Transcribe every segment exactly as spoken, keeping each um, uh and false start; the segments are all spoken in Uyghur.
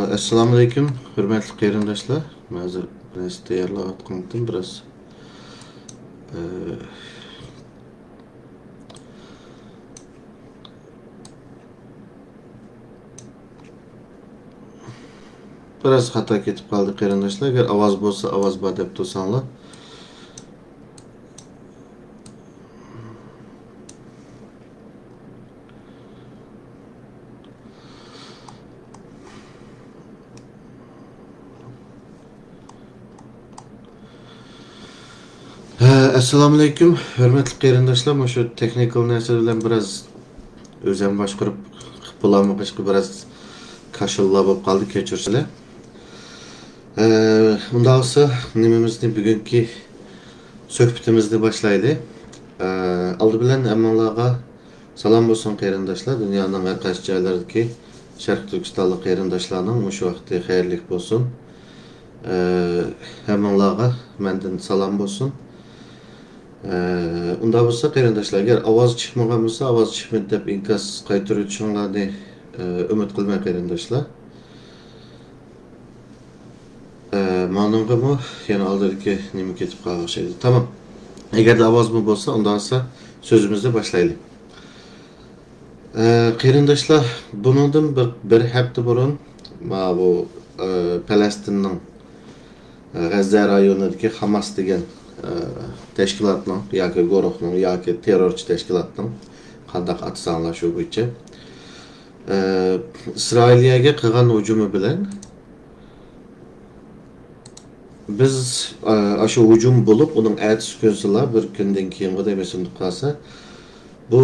ئەسسالامۇئەلەيكۇم، ھۆرمەتلىك قېرىنداشلار. مەن ھازىر بىر نەرسە تەييارلاۋاتقانتىم، بىراز، ئە، بىراز خاتا كېتىپ قالدى، قېرىنداشلار. ئەگەر ئاۋاز بولسا، ئاۋاز بار دەپ تۇرساڭلار. ھە، ئەسسالامۇئەلەيكۇم، ھۆرمەتلىك قېرىنداشلار. مۇشۇ تېخنىكال نەرسە بىلەن بىراز ئۆزۈم باشقۇرۇپ قىلىپ بولالمىغاچقا، بىراز كاشىللا بولۇپ قالدى، كەچۈرسىلەر. ئە، ئۇنداق بولسا، نېمىمىزنى، بۈگۈنكى سۆھبىتىمىزنى باشلايلى. ئە، ئالدى بىلەن ھەممىڭلارغا سالام بولسۇن، قېرىنداشلار. دۇنيانىڭ ھەر قايسى جايلىرىدىكى شەرقىي تۈركىستانلىق قېرىنداشلارنىڭ مۇشۇ ۋاقتى خەيرلىك بولسۇن. ئە، ھەممىڭلارغا مەندىن سالام بولسۇن. ئە، ئۇنداق بولسا، قېرىنداشلار، ئەگەر ئاۋاز چىقمىغان بولسا، ئاۋاز چىقمىدى دەپ ئىنكاس قايتۇرۇۋېتىشىڭلارنى، ئە، ئۈمىد قىلىمەن، قېرىنداشلار. ئە، مانىڭغىمۇ يەنە ئالدىدىكى نېمە كېتىپ قالغان ئوخشايدۇ. تامام. ئەگەردە ئاۋازمۇ بولسا، ئۇنداق بولسا سۆزىمىزنى باشلايلى. ئە، قېرىنداشلار، بۇنىڭدىن بىر، بىر ھەپتە بۇرۇن ماۋۇ، ئە، پەلەستىننىڭ، ئە، غەززە رايونىدىكى خاماس دېگەن، ئە، تەشكىلاتنىڭ ياكى گۇرۇھنىڭ ياكى تېررورچى تەشكىلاتنىڭ، قانداق ئاتىساڭلار شۇ بويىچە، ئە، ئىسرائىلىيەگە قىلغان ھۇجۇمى بىلەن بىز، ئە، ئاشۇ ھۇجۇم بولۇپ، ئۇنىڭ ئەتىسى كۈنسىلا، بىر كۈندىن كېيىنغۇ دەيمىز، ئۇنداق قالسا، بۇ،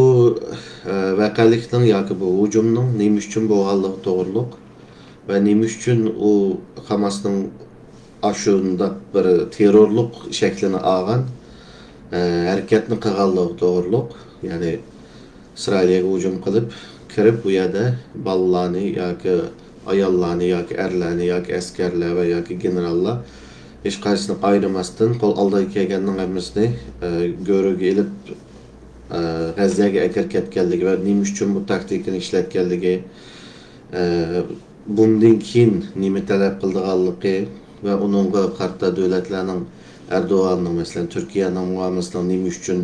ئە، ۋەقەلىكنىڭ ياكى بۇ ھۇجۇمنىڭ نېمە ئۈچۈن بولغانلىقى توغرۇلۇق ۋە نېمە ئۈچۈن ئۇ خاماسنىڭ ئاشۇنداق بىر تېررورلۇق شەكلىنى ئالغان، ئە، ھەرىكەتنى قىلغانلىقى توغرۇلۇق، يەنى ئىسرائىلىيەگە ھۇجۇم قىلىپ، كىرىپ، بۇ يەردە بالىلارنى ياكى ئاياللارنى ياكى ئەرلەرنى ياكى ئەسكەرلەر ۋە ياكى گېنېراللار ھېچقايسىسىنى ئايرىماستىن، قول ئالدىغا كەلگەننىڭ ھەممىسىنى، ئە، گۆرۈگە ئېلىپ، ئە، غەززەگە ئەكىرىپ كەتكەنلىكى ۋە نېمە ئۈچۈن بۇ تاكتىكىنى ئىشلەتكەنلىكى، ئە، بۇندىن كېيىن نېمە تەلەپ قىلىدىغانلىقى ۋە ئۇنىڭغا قارىتا دۆلەتلەرنىڭ، ئەردوغاننىڭ، مەسىلەن، تۈركىيەنىڭ مۇئامىلىسىنىڭ نېمە ئۈچۈن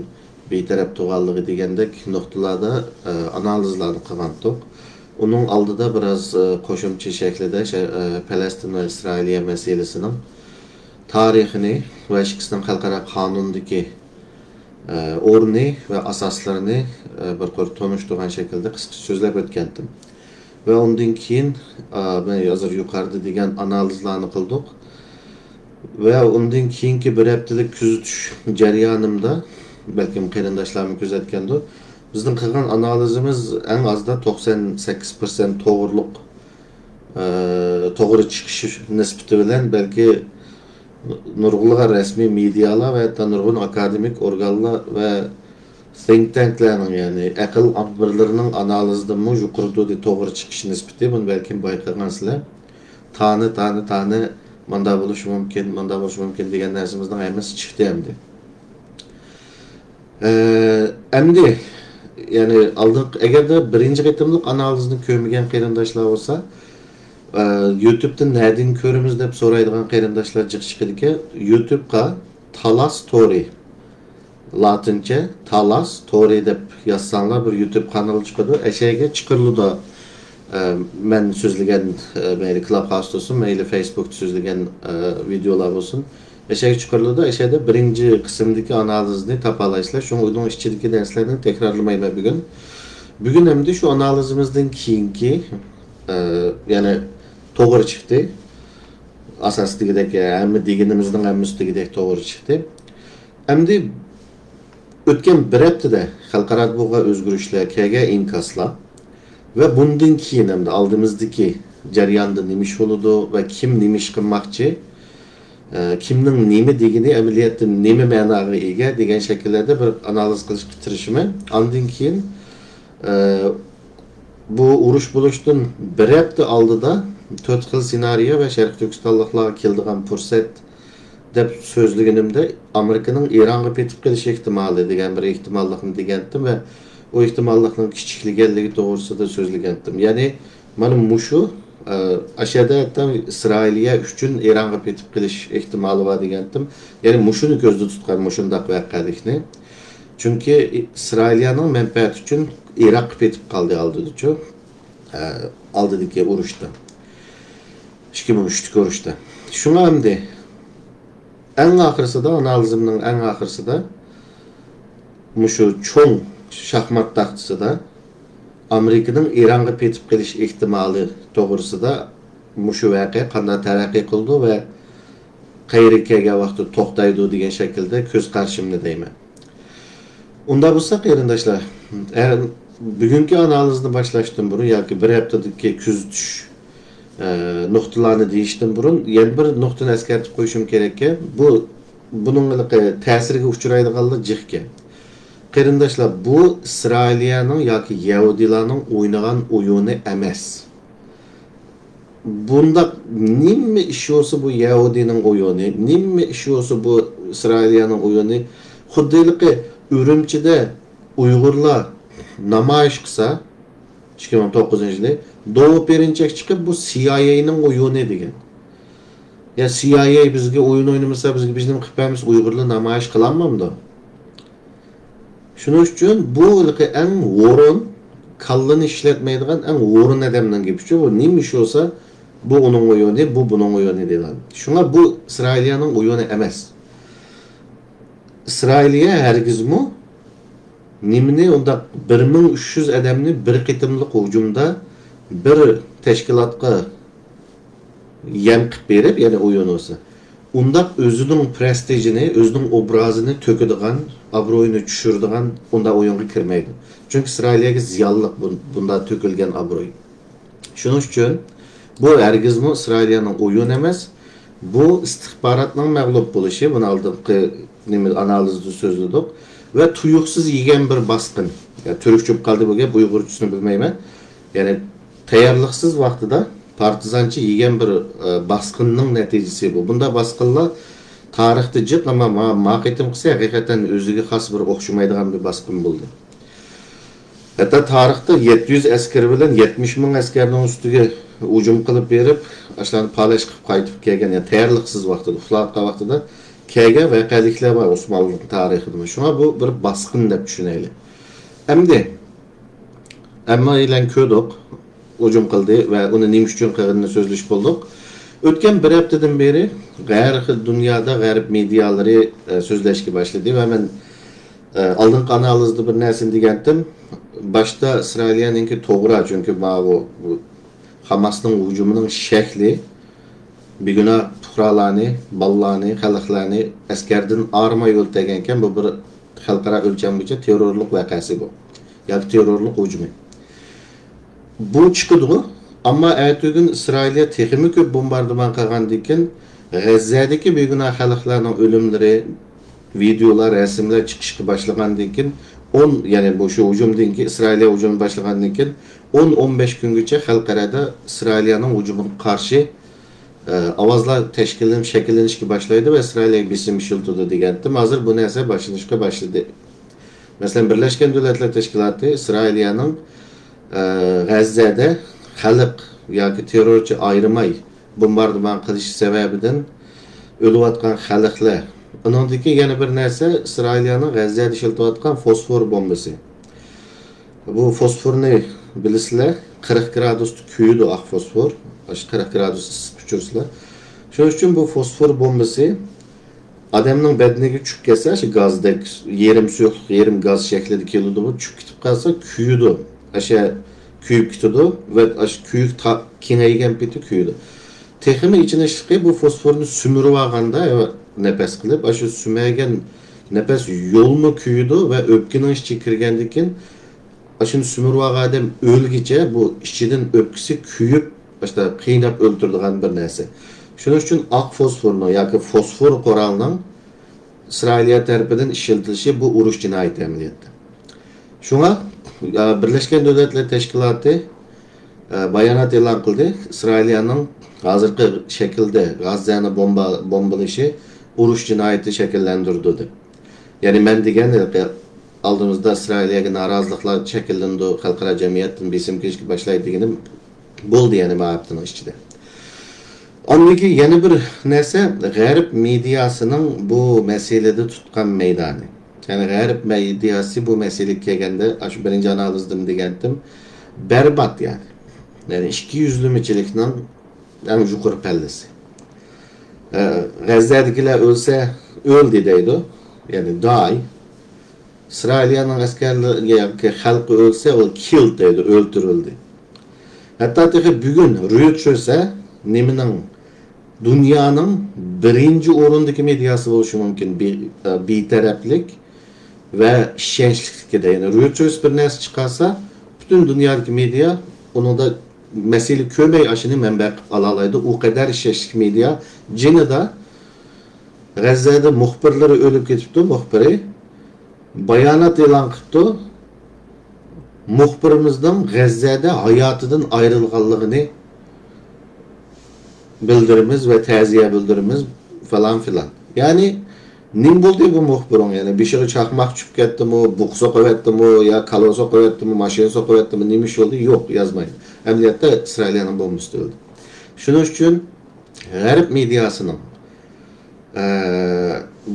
بىتەرەپ تۇرغانلىقى دېگەندەك نۇقتىلاردا، ئە، ئانالىزلارنى قىلغانتۇق. ئۇنىڭ ئالدىدا بىراز، ئە، قوشۇمچە شەكلىدە شە-، ئە، پەلەستىن ۋە ئىسرائىلىيە مەسىلىسىنىڭ تارىخىنى ۋە ئىككىسىنىڭ خەلقئارا قانۇندىكى، ئە، ئورنى ۋە ئاساسلىرىنى، ئە، بىر قۇر تونۇشتۇرغان شەكىلدە قىسقىچە سۆزلەپ ئۆتكەنتىم. ۋە ئۇندىن كېيىن، ئا، مەن ھازىر يۇقىرىدا دېگەن ئانالىزلارنى قىلدۇق. ۋە ئۇندىن كېيىنكى بىر ھەپتىلىك كۆزىتىش جەريانىمدا، بەلكىم قېرىنداشلارمۇ كۆزەتكەندۇ، بىزنىڭ قىلغان ئانالىزىمىز ئەڭ ئازدا توقسان سەككىز پىرسەنت توغرىلىق، ئە، توغرا چىقىش نىسبىتى بىلەن بەلكى نۇرغۇنلىغان رەسمىي مېدىيالار ۋە ھەتتا نۇرغۇن ئاكادېمىك ئورگانلار ۋە think تەنكلەرنىڭ، يەنى ئەقىل ئامبىرلىرىنىڭ ئانالىزىدىنمۇ يۇقىرى تۇردى توغرا چىقىش نىسبىتى. بۇنى بەلكىم بايقىغانسىلەر. تانى، تانى، تانى، ماندا بولۇشى مۇمكىن، ماندا بولۇشى مۇمكىن دېگەن نەرسىمىزنىڭ ھەممىسى چىقتى ئەمدى. ئە، ئەمدى، يەنى ئالدىنقى، ئەگەردە بىرىنچى قېتىملىق ئانالىزنى كۆرمىگەن قېرىنداشلار بولسا، ئە، يۇتۇبتا نەدىن كۆرىمىز دەپ سورايدىغان قېرىنداشلار جىق چىقىدىكەن. يۇتۇبقا تالاس تورى، لاتىنچە تالاس تورى دەپ يازساڭلار، بىر يۇتۇب قانىلى چىقىدۇ. ئەشەگە چىقىرىلىدۇ. ئە، مەن سۆزلىگەن، ئە، مەيلى كلاب ھاۋستا بولسۇن، مەيلى فېيسبۇكتا سۆزلىگەن، ئە، ۋىدېئولار بولسۇن. ئەشەگە چىقىرىلىدۇ. ئەشەدە بىرىنچى قىسىمدىكى ئانالىزنى تاپالايسىلەر. شۇڭا ئۇنىڭ ئىچىدىكى نەرسىلەرنى تەكرارلىمايمەن بۈگۈن. بۈگۈن ئەمدى شۇ ئانالىزىمىزدىن كېيىنكى، ئە، يەنى توغرا چىقتى. ئاساسىي دېگۈدەك، ھەممە دېگىنىمىزنىڭ ھەممىسى دېگۈدەك توغرا چىقتى. ئەمدى ئۆتكەن بىر ھەپتىدە خەلقئارادا بولغان ئۆزگىرىشلەر، كەلگەن ئىنكاسلار ۋە بۇندىن كېيىن ئەمدى ئالدىمىزدىكى جەرياندا نېمە ئىش بولىدۇ ۋە كىم نېمە ئىش قىلماقچى، ئە، كىمنىڭ نېمە دېگىنى ئەمەلىيەتتە نېمە مەناغا ئىگە دېگەن شەكىللەردە بىر ئانالىز قىلىشقا تىرىشىمەن. ئاندىن كېيىن، ئە، بۇ ئۇرۇش بولۇشتىن بىر ھەپتە ئالدىدا تۆت خىل سېنارىيە ۋە شەرقىي تۈركىستانلىقلارغا كېلىدىغان پۇرسەت دەپ سۆزلىگىنىمدە، ئامېرىكىنىڭ ئىرانغا پېتىپ قېلىش ئېھتىمالى دېگەن بىر ئېھتىماللىقنى دېگەنتىم ۋە ئۇ ئېھتىماللىقنىڭ كىچىكلىگەنلىكى توغرىسىدا سۆزلىگەنتىم. يەنى مانا مۇشۇ، ئە، ئاشۇ يەردە ھەتتا ئىسرائىلىيە ئۈچۈن ئىرانغا پېتىپ قېلىش ئېھتىمالى بار دېگەنتىم. يەنى مۇشۇنى كۆزدە تۇتقان، مۇشۇنداق ۋەقەلىكنى. چۈنكى ئىسرائىلىيەنىڭ مەنپەئەتى ئۈچۈن ئىراققا پېتىپ قالدى ئالدىدىچۇ. ئە، ئالدىدىكى ئۇرۇشتا. ئىككى مىڭ ئۈچتىكى ئۇرۇشتا. شۇڭا ئەمدى ئەڭ ئاخىرسىدا، ئانالىزىمنىڭ ئەڭ ئاخىرسىدا مۇشۇ چوڭ شاھمات تاختىسىدا ئامېرىكىنىڭ ئىرانغا پېتىپ قېلىش ئېھتىمالى توغرىسىدا مۇشۇ ۋەقە قانداق تەرەققىي قىلىدۇ ۋە قەيەرگە كەلگەن ۋاقىتتا توختايدۇ دېگەن شەكىلدە كۆز قارىشىمنى دەيمەن. ئۇنداق بولسا، قېرىنداشلار، ئە، بۈگۈنكى ئانالىزنى باشلاشتىن بۇرۇن ياكى بىر ھەپتىدىكى كۆزىتىش، ئە، نۇقتىلارنى دېيىشتىن بۇرۇن يەنە بىر نۇقتىنى ئەسكەرتىپ قويۇشۇم كېرەككەن. بۇ، بۇنىڭ ھېلىقى تەسىرىگە ئۇچرايدىغانلار جىقكەن. قېرىنداشلار، بۇ ئىسرائىلىيەنىڭ ياكى يەھۇدىيلارنىڭ ئوينىغان ئويۇنى ئەمەس. بۇنداق نېمە ئىش بولسا بۇ يەھۇدىينىڭ ئويۇنى، نېمە ئىش بولسا بۇ ئىسرائىلىيەنىڭ ئويۇنى. خۇددى ھېلىقى ئۈرۈمچىدە ئۇيغۇرلار نامايىش قىلسا، ئىككى مىڭ توققۇزىنچى يىلى دوۋا پېرىنچەك چىقىپ، بۇ سىيائەينىڭ ئويۇنى دېگەن. يا سىيائەي بىزگە ئويۇن ئوينىمىسا، بىزگە بىز نېمە قىلىپ بەرمىسە، ئۇيغۇرلار نامايىش قىلالمامدۇ؟ شۇنىڭ ئۈچۈن بۇ ھېلىقى ئەڭ ھورۇن، كاللىنى ئىشلەتمەيدىغان ئەڭ ھورۇن ئادەمنىڭ گېپىچۇ. بۇ نېمە ئىش بولسا، بۇ ئۇنىڭ ئويۇنى، بۇ بۇنىڭ ئويۇنى دەيدىغان. شۇڭا بۇ ئىسرائىلىيەنىڭ ئويۇنى ئەمەس. ئىسرائىلىيە ھەرگىزمۇ نېمىنى ئۇنداق بىر مىڭ ئۈچ يۈز ئادەمنى بىر قېتىملىق ھۇجۇمدا بىر تەشكىلاتقا يەم قىلىپ بېرىپ، يەنى ئويۇن بولسا، ئۇنداق ئۆزىنىڭ پرېستىژىنى، ئۆزىنىڭ ئوبرازىنى تۆكىدىغان، ئابرۇيىنى چۈشۈرىدىغان ئۇنداق ئويۇنغا كىرمەيدۇ. چۈنكى ئىسرائىلىيەگە زىيانلىق بۇ-، بۇنداق تۆكۈلگەن ئابرۇي. شۇنىڭ ئۈچۈن بۇ ھەرگىزمۇ ئىسرائىلىيەنىڭ ئويۇنى ئەمەس. بۇ ئىستىخباراتنىڭ مەغلۇپ بولۇشى، بۇنى ئالدىنقى نېمە ئانالىزدا سۆزلىدۇق. ۋە تۇيۇقسىز يېگەن بىر باسقىن. يا، تۈركچە بولۇپ قالدى بۇ گەپ، ئۇيغۇرچىسىنى بىلمەيمەن. يەنى تەييارلىقسىز ۋاقتىدا، پارتىزانچە يېگەن بىر، ئە، باسقىننىڭ نەتىجىسى بۇ. بۇنداق باسقىنلار تارىختا جىق، ئەمما ما-، ما قېتىمقىسى ھەقىقەتەن ئۆزىگە خاس بىر ئوخشىمايدىغان بىر باسقىن بولدى. ھەتتا تارىختا يەتتە يۈز ئەسكەر بىلەن يەتمىش مىڭ ئەسكەرنىڭ ئۈستىگە ھۇجۇم قىلىپ بېرىپ، ئاشۇلارنى پالەچ قىلىپ قايتىپ كەلگەن، يەنى تەييارلىقسىز ۋاقتىدا، ئۇخلاۋاتقان ۋاقتىدا كەلگەن ۋەقەلىكلەر بار ئوسمانلىنىڭ تارىخىدا. شۇڭا بۇ بىر باسقىن دەپ چۈشىنەيلى. ئەمدى ھەممەيلەن كۆردۇق، ھۇجۇم قىلدى ۋە ئۇنى نېمە ئۈچۈن قىلغىنىنى سۆزلىشىپ بولدۇق. ئۆتكەن بىر ھەپتىدىن بېرى ھەر خىل دۇنيادا غەرب مېدىيالىرى، ئە، سۆزلەشكە باشلىدى ۋە مەن، ئە، ئالدىنقى ئانالىزدا بىر نەرسىنى دېگەنتىم. باشتا ئىسرائىلىيەنىڭكى توغرا، چۈنكى ماۋۇ، بۇ خاماسنىڭ ھۇجۇمىنىڭ شەكلى بىگۇناھ پۇقرالارنى، بالىلارنى، خەلقلەرنى ئەسكەردىن ئايرىماي ئۆلتۈرگەنكەن، بۇ بىر خەلقئارا ئۆلچەم بويىچە تېررورلۇق ۋەقەسى بۇ. ياكى تېررورلۇق ھۇجۇمى. بۇ چىقىدىغۇ، ئەمما ئەتىگۈن ئىسرائىلىيە تېخىمۇ كۆپ بومباردىمان قىلغاندىن كېيىن، غەززەدىكى بىگۇناھ خەلقلەرنىڭ ئۆلۈملىرى، ۋىدېئولار، رەسىملەر چىقىشقا باشلىغاندىن كېيىن، ئون، يەنى بۇ شۇ ھۇجۇمدىن كېيىن، ئىسرائىلىيە ھۇجۇمنى باشلىغاندىن كېيىن، ئون، ئون بەش كۈنگىچە خەلقئارادا ئىسرائىلىيەنىڭ ھۇجۇمىغا قارشى ئە، ئاۋازلار تەشكىللىنىپ شەكىللىنىشكە باشلايدۇ ۋە ئىسرائىلىيەگە بېسىم ئىشلىتىدۇ دېگەنتىم. ھازىر بۇ نەرسە باشلىنىشقا باشلىدى. مەسىلەن، بىرلەشكەن دۆلەتلەر تەشكىلاتى ئىسرائىلىيەنىڭ، ئە، غەززەدە خەلق ياكى تېررورچى ئايرىماي بومباردىمان قىلىشى سەۋەبىدىن ئۆلۈۋاتقان خەلقلەر. ئۇنىڭدىكى يەنە بىر نەرسە ئىسرائىلىيەنىڭ غەززەدە ئىشلىتىۋاتقان فوسفور بومبىسى. بۇ فوسفورنى بىلىسىلەر، قىرىق گرادۇستا كۆيىدۇ ئاق فوسفور. ئاشۇ قىرىق گرادۇس ئىسسىق ئۇچۇرسىلەر. شۇنىڭ ئۈچۈن بۇ فوسفور بومبىسى ئادەمنىڭ بەدىنىگە چۈشۈپ كەتسە، شۇ گازدەك يېرىم سۇيۇقلۇق، يېرىم گاز شەكلىدە كېلىدۇ. بۇ چۈشۈپ كېتىپ قالسا، كۆيىدۇ. ئاشۇ كۆيۈپ كېتىدۇ ۋە ئاشۇ كۆيۈك تا-، كېڭەيگەن پېتى كۆيىدۇ. تېخىمۇ ئېچىنىشلىقى، بۇ فوسفورنى سۈمۈرۈۋالغاندا، نەپەس قىلىپ، ئاشۇ سۈمۈرگەن نەپەس يولمۇ كۆيىدۇ ۋە ئۆپكىنىڭ ئىچىگە كىرگەندىن كېيىن، ئاشۇنى سۈمۈرۈۋالغان ئادەم ئۆلگىچە بۇ ئىچىدىن ئۆپكىسى كۆيۈپ، باشتا قىيناپ ئۆلتۈرىدىغان بىر نەرسە. شۇنىڭ ئۈچۈن ئاق فوسفورنىڭ ياكى فوسفور قورالنىڭ ئىسرائىلىيە تەرىپىدىن ئىشلىتىلىشى بۇ ئۇرۇش جىنايىتى ئەمەلىيەتتە. شۇڭا، ئە، بىرلەشكەن دۆلەتلەر تەشكىلاتى، ئە، بايانات ئېلان قىلدى. ئىسرائىلىيەنىڭ ھازىرقى شەكىلدە غەززەنى بومبا-، بومبىلىشى ئۇرۇش جىنايىتى شەكىللەندۈرىدۇ دەپ. يەنى مەن دېگەن، ئە، ئالدىمىزدا ئىسرائىلىيەگە نارازىلىقلار شەكىللىنىدۇ، خەلقئارا جەمئىيەتتىن بېسىم كېلىشكە باشلايدۇ دېگىنىم بولدى، يەنى ما ھەپتىنىڭ ئىچىدە. ئاندىن كېيىن يەنە بىر نەرسە، غەرب مېدىياسىنىڭ بۇ مەسىلىدە تۇتقان مەيدانى. يەنى غەرب مېدىياسى بۇ مەسىلىگە كەلگەندە، ئاشۇ بىرىنچى ئانالىزدىمۇ دېگەنتىم، بەربات يەنى. يەنى ئىككى يۈزلىمىچىلىكنىڭ ئەڭ يۇقىرى پەللىسى. ئە، غەززەدىكىلەر ئۆلسە، ئۆلدى دەيدۇ. يەنى die. ئىسرائىلىيەنىڭ ئەسكەرلىرى ياكى خەلقى ئۆلسە، ئۇ killed دەيدۇ، ئۆلتۈرۈلدى. ھەتتا تېخى بۈگۈن رويتېرس نېمىنىڭ، دۇنيانىڭ بىرىنچى ئورۇندىكى مېدىياسى بولۇشى مۇمكىن، بى-، بىتەرەپلىك ۋە ئىشەنچلىكلىكىدە. يەنى رويتېرس بىر نەرسە چىقارسا، پۈتۈن دۇنيادىكى مېدىيا ئۇنىڭدا مەسىلە كۆرمەي ئاشۇنى مەنبە قىلىپ ئالالايدۇ. ئۇ قەدەر ئىشەنچلىك مېدىيا. جېنىدا غەززەدە مۇخبىرلىرى ئۆلۈپ كېتىپتۇ، مۇخبىرى. بايانات ئېلان قىپتۇ. مۇخبىرىمىزنىڭ غەززەدە ھاياتىدىن ئايرىلغانلىقىنى بىلدۈرىمىز ۋە تەزىيە بىلدۈرىمىز، فالان فىلان. يەنى، نېمە بولدى بۇ مۇخبىرىڭ؟ يەنى بېشىغا چاقماق چۈشۈپ كەتتىمۇ، بۇق سوقۇۋەتتىمۇ، يا كالۋا سوقۇۋەتتىمۇ، ماشىنا سوقۇۋەتتىمۇ، نېمە ئىش بولدى؟ يوق، يازمايدۇ. ئەمەلىيەتتە ئىسرائىلىيەنىڭ بومبىسىدا ئۆلدى. شۇنىڭ ئۈچۈن غەرب مېدىياسىنىڭ ئە،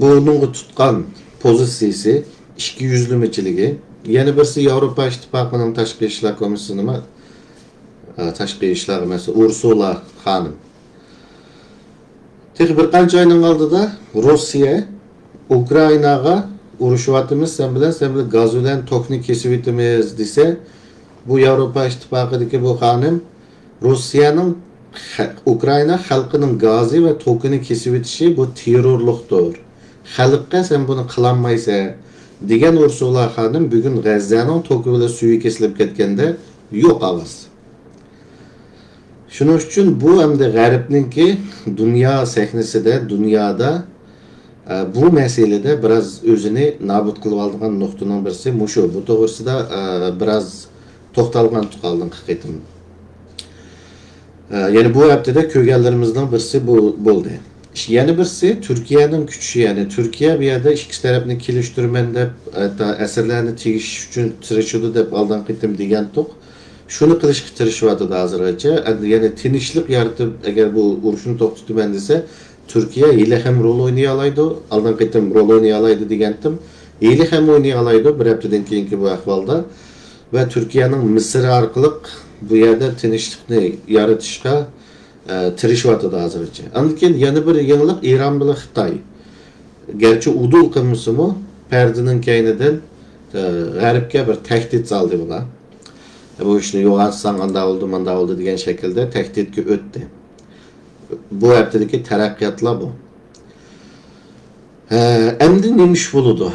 بۇنىڭغا تۇتقان پوزىتسىيىسى ئىككى يۈزلىمىچىلىكى. يەنە بىرسى ياۋروپا ئىتتىپاقىنىڭ تاشقى ئىشلار كومىسسىيىسى نېمە؟ ئە، تاشقى ئىشلار مەسئۇلى ئۇرسۇلا خانىم. تېخى بىر قانچە ئاينىڭ ئالدىدا روسىيە ئۇكرائىناغا ئۇرۇشۇۋاتىمىز، سەن بىلەن، سەن بىلەن گاز بىلەن توكنى كېسىۋېتىمىز دېسە، بۇ ياۋروپا ئىتتىپاقىدىكى بۇ خانىم روسىيەنىڭ خە-، ئۇكرائىنا خەلقىنىڭ گازى ۋە توكىنى كېسىۋېتىشى بۇ تېررورلۇقتۇر. خەلققە سەن بۇنى قىلالمايسەن، دېگەن ئۇرسۇلا خانىم بۈگۈن غەززەنىڭ توكى بىلەن سۈيى كېسىلىپ كەتكەندە يوق ئاۋاز. شۇنىڭ ئۈچۈن بۇ ئەمدى غەربنىڭكى دۇنيا سەھنىسىدە، دۇنيادا ئە، بۇ مەسىلىدە بىراز ئۆزىنى نابۇت قىلىۋالىدىغان نۇقتىنىڭ بىرسى مۇشۇ. بۇ توغرىسىدا، ئە، بىراز توختالغانتۇق ئالدىنقى قېتىم. ئە، يەنى بۇ ھەپتىدە كۆرگەنلىرىمىزنىڭ بىرسى بۇ بولدى. يەنە بىرسى تۈركىيەنىڭ كۈچى، يەنى تۈركىيە بۇ يەردە ئىككى تەرەپنى كېلىشتۈرىمەن دەپ، ھەتتا ئەسىرلەرنى تېگىشىش ئۈچۈن تىرىشىدۇ دەپ ئالدىنقى قېتىم دېگەنتۇق. شۇنى قىلىشقا تىرىشىۋاتىدۇ ھازىرغىچە. ئەمدى يەنە تىنچلىق يارىتىپ، ئەگەر بۇ ئۇرۇشنى توختىتىمەن دېسە، تۈركىيە ھېلىھەم رول ئوينىيالايدۇ. ئالدىنقى قېتىم رول ئوينىيالايدۇ دېگەنتىم. ھېلىھەم ئوينىيالايدۇ بىر ھەپتىدىن كېيىنكى بۇ ئەھۋالدا. ۋە تۈركىيەنىڭ مىسىر ئارقىلىق بۇ يەردە تىنچلىقنى يارىتىشقا، ئە، تىرىشىۋاتىدۇ ھازىرغىچە. ئاندىن كېيىن يەنە بىر يېڭىلىق، ئىران بىلەن خىتاي. گەرچە ئۇدۇل قىلمىسىمۇ، پەردىنىڭ كەينىدىن، ئە، غەربكە بىر تەھدىت سالدى بۇلار. بۇ ئىشنى يوغان ئاچساڭ ئاندا بولدى، ماندا بولدى دېگەن شەكىلدە تەھدىتكە ئۆتتى. بۇ ھەپتىدىكى تەرەققىياتلار بۇ. ھە، ئەمدى نېمە ئىش بولىدۇ؟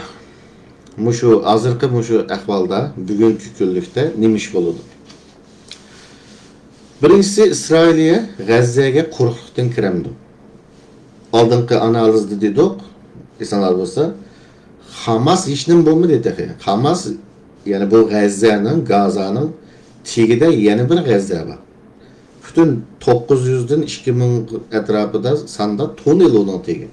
مۇشۇ ھازىرقى مۇشۇ ئەھۋالدا، بۈگۈنكى كۈنلۈكتە نېمە ئىش بولىدۇ؟ بىرىنچىسى، ئىسرائىلىيە غەززەگە قۇرۇقلۇقتىن كىرەمدۇ؟ ئالدىنقى ئانالىزدا دېدۇق، ئېسىڭلار بولسا، خاماس ھېچنېمە بولمىدى تېخى. خاماس، يەنى بۇ غەززەنىڭ، گازانىڭ تېگىدە يەنە بىر غەززە بار. پۈتۈن توققۇز يۈزدىن ئىككى مىڭ ئەتراپىدا ساندا توننېل ئۇنىڭ تېگى.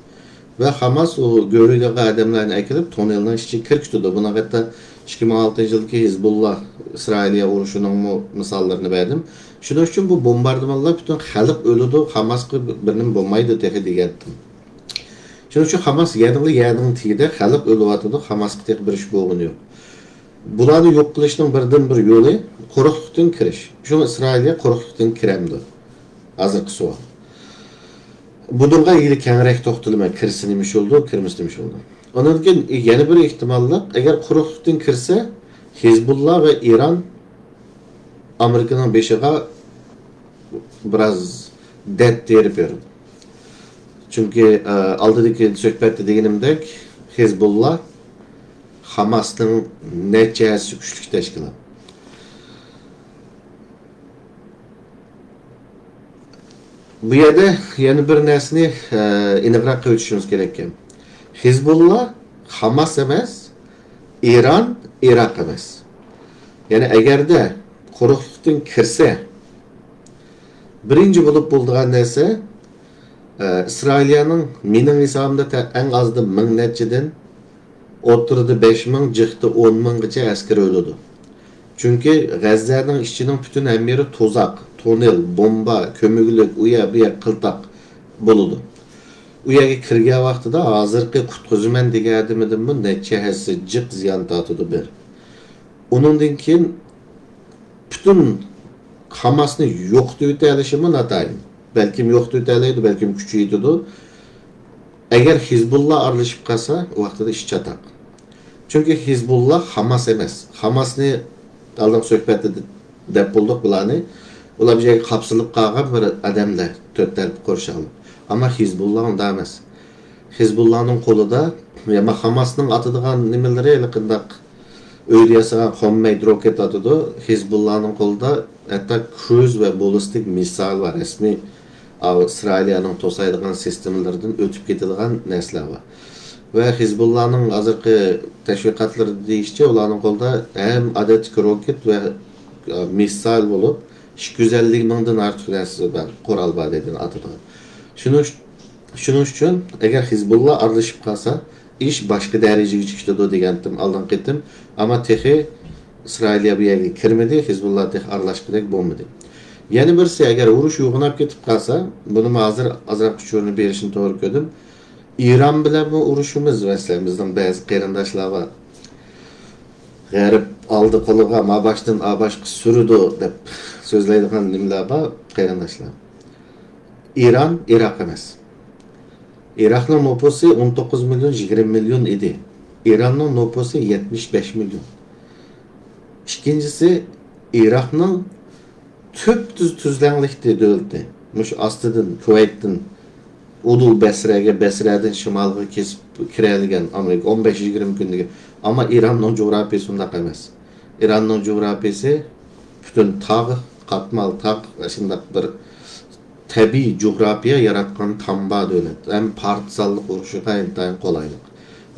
ۋە خاماس ئۇ گۆرۈگە ئادەملەرنى ئەكېلىپ، توننېلنىڭ ئىچىگە كىركۈتىدۇ. بۇنىڭغا ھەتتا ئىككى مىڭ ئالتىنچى يىلدىكى ھىزبۇللا ئىسرائىلىيە ئۇرۇشىنىڭمۇ مىساللىرىنى بەردىم. شۇنىڭ ئۈچۈن بۇ بومباردىمانلار پۈتۈن خەلق ئۆلىدۇ، خاماسقا بىر نېمە بولمايدۇ تېخى دېگەنتىم. شۇنىڭ ئۈچۈن خاماس يەنىلا يەرنىڭ تېگىدە خەلق ئۆلۈۋاتىدۇ، خاماسقا تېخى بىر ئىش بولغىنى يوق. بۇلارنى يوق قىلىشنىڭ بىردىنبىر يولى قۇرۇقلۇقتىن كىرىش. شۇڭا ئىسرائىلىيە قۇرۇقلۇقتىن كىرەمدۇ؟ ھازىرقى سوئال. بۇنىڭغا ھېلى كەڭرەك توختىلىمەن، كىرسە نېمە ئىش بولىدۇ، كىرمىسە نېمە ئىش بولىدۇ. ئۇنىڭدىن كېيىن يەنە بىر ئېھتىماللىق، ئەگەر قۇرۇقلۇقتىن كىرسە، ھېزبۇللا ۋە ئىران ئامېرىكىنىڭ بېشىغا بىراز دەرد تېرىپ بېرىدۇ. چۈنكى، ئە، ئالدىدىكى سۆھبەتتە دېگىنىمدەك، ھېزبۇللا خاماسنىڭ نەچچە ھەسسە كۈچلۈك تەشكىلات. بۇ يەردە يەنە بىر نەرسىنى، ئە، ئېنىقراق قىلىۋېتىشىمىز كېرەككەن. ھېزبۇللا خاماس ئەمەس، ئىران ئىراق ئەمەس. يەنى ئەگەردە قۇرۇقلۇقتىن كىرسە، بىرىنچى بولۇپ بولىدىغان نەرسە، ئە، ئىسرائىلىيەنىڭ مېنىڭ ھېسابىمدا تە-، ئەڭ ئازدا مىڭ نەچچىدىن ئوتتۇرىدا بەش مىڭ، جىقتا ئون مىڭغىچە ئەسكەر ئۆلىدۇ. چۈنكى غەززەنىڭ ئىچىنىڭ پۈتۈن ھەممە يېرى توزاق، توننېل، بومبا، كۆمۈكلۈك، ئۇ يەر، بۇ يەر قىلتاق بولىدۇ. ئۇ يەرگە كىرگەن ۋاقتىدا ھازىرقى قۇتقۇزىمەن دېگەن ئادىمىدىنمۇ نەچچە ھەسسە جىق زىيان تارتىدۇ بىر. ئۇنىڭدىن كېيىن پۈتۈن ھاماسنى يوقىتىۋېتەلىشىمۇ ناتايىن. بەلكىم يوقىتىۋېتەلەيدۇ، بەلكىم كۈچىيىدۇ. ئەگەر ھىزبۇللا ئارىلىشىپ قالسا، ئۇ ۋاقتىدا ئىش چاتاق. چۈنكى ھىزبۇللا ھاماس ئەمەس. ھاماسنى ئالدىنقى سۆھبەتتە دەپ بولدۇق بۇلارنى. ئۇلار بىر يەرگە قاپسىلىپ قالغان بىر ئادەملەر، تۆت تەرەپ قورشاۋلىق. ئەمما ھىزبۇللا ئۇنداق ئەمەس. ھىزبۇللانىڭ قولىدا، يا ھاماسنىڭ ئاتىدىغان نېمىلىرى، ھېلىقىنداق ئۆيدە ياسىغان homemade rocket ئاتىدۇ. ھىزبۇللانىڭ قولىدا ھەتتا كروز ۋە باللىستىك مىسسايل بار، رەسمىي ئاۋۇ ئىسرائىلىيەنىڭ توسايدىغان سىستېمىلىرىدىن ئۆتۈپ كېتىدىغان نەرسىلەر بار. ۋە ھىزبۇللانىڭ ھازىرقى تەشۋىقاتلىرىدا دېيىشىچە، ئۇلارنىڭ قولىدا ھەم ئادەتتىكى روكېت ۋە، ئە، مىسسايل بولۇپ، ئىككى يۈز ئەللىك مىڭدىن ئارتۇق نەرسە بار، قورال بار دەيدۇ، ئاتىدىغان. شۇنىڭ، شۇنىڭ ئۈچۈن ئەگەر ھىزبۇللا ئارىلىشىپ قالسا، ئىش باشقا دەرىجىگە چىقىدۇ دېگەنتىم ئالدىنقى قېتىم. ئەمما تېخى ئىسرائىلىيە بۇ يەرگە كىرمىدى، ھىزبۇللا تېخى ئارىلاشقۇدەك بولمىدى. يەنە بىرسى، ئەگەر ئۇرۇش يوغىناپ كېتىپ قالسا، بۇنىمۇ ھازىر ئازراق ئۇچۇرىنى بېرىشنى توغرا كۆردۈم. ئىران بىلەنمۇ ئۇرۇشىمىز، مەسىلەن، بىزنىڭ بەزى قېرىنداشلار بار. غەرب ئالدى قولىغا ما باشتىن ئا باشقا سۈرىدۇ دەپ سۆزلەيدىغان نېمىلەر بار، قېرىنداشلار. ئىران ئىراق ئەمەس. ئىراقنىڭ نوپۇسى ئون توققۇز مىليون، يىگىرمە مىليون ئىدى. ئىراننىڭ نوپۇسى يەتمىش بەش مىليون. ئىككىنچىسى، ئىراقنىڭ تۈپتۈز تۈزلەڭلىكتە دۆلىتى. مۇشۇ ئاستىدىن، كۇۋەيتتىن ئۇدۇل بەسرەگە، بەسرەدىن شىمالغا كېسىپ كىرەلىگەن ئامېرىكا ئون بەش يىگىرمە كۈندىكى. ئەمما ئىراننىڭ جۇغراپىيىسى ئۇنداق ئەمەس. ئىراننىڭ جۇغراپىيىسى پۈتۈن تاغ، قاتمال تاغ، شۇنداق بىر تەبىئىي جۇغراپىيە ياراتقان تامبا دۆلەت. ھەم پارتىزانلىق ئۇرۇشىغا ئىنتايىن قولايلىق.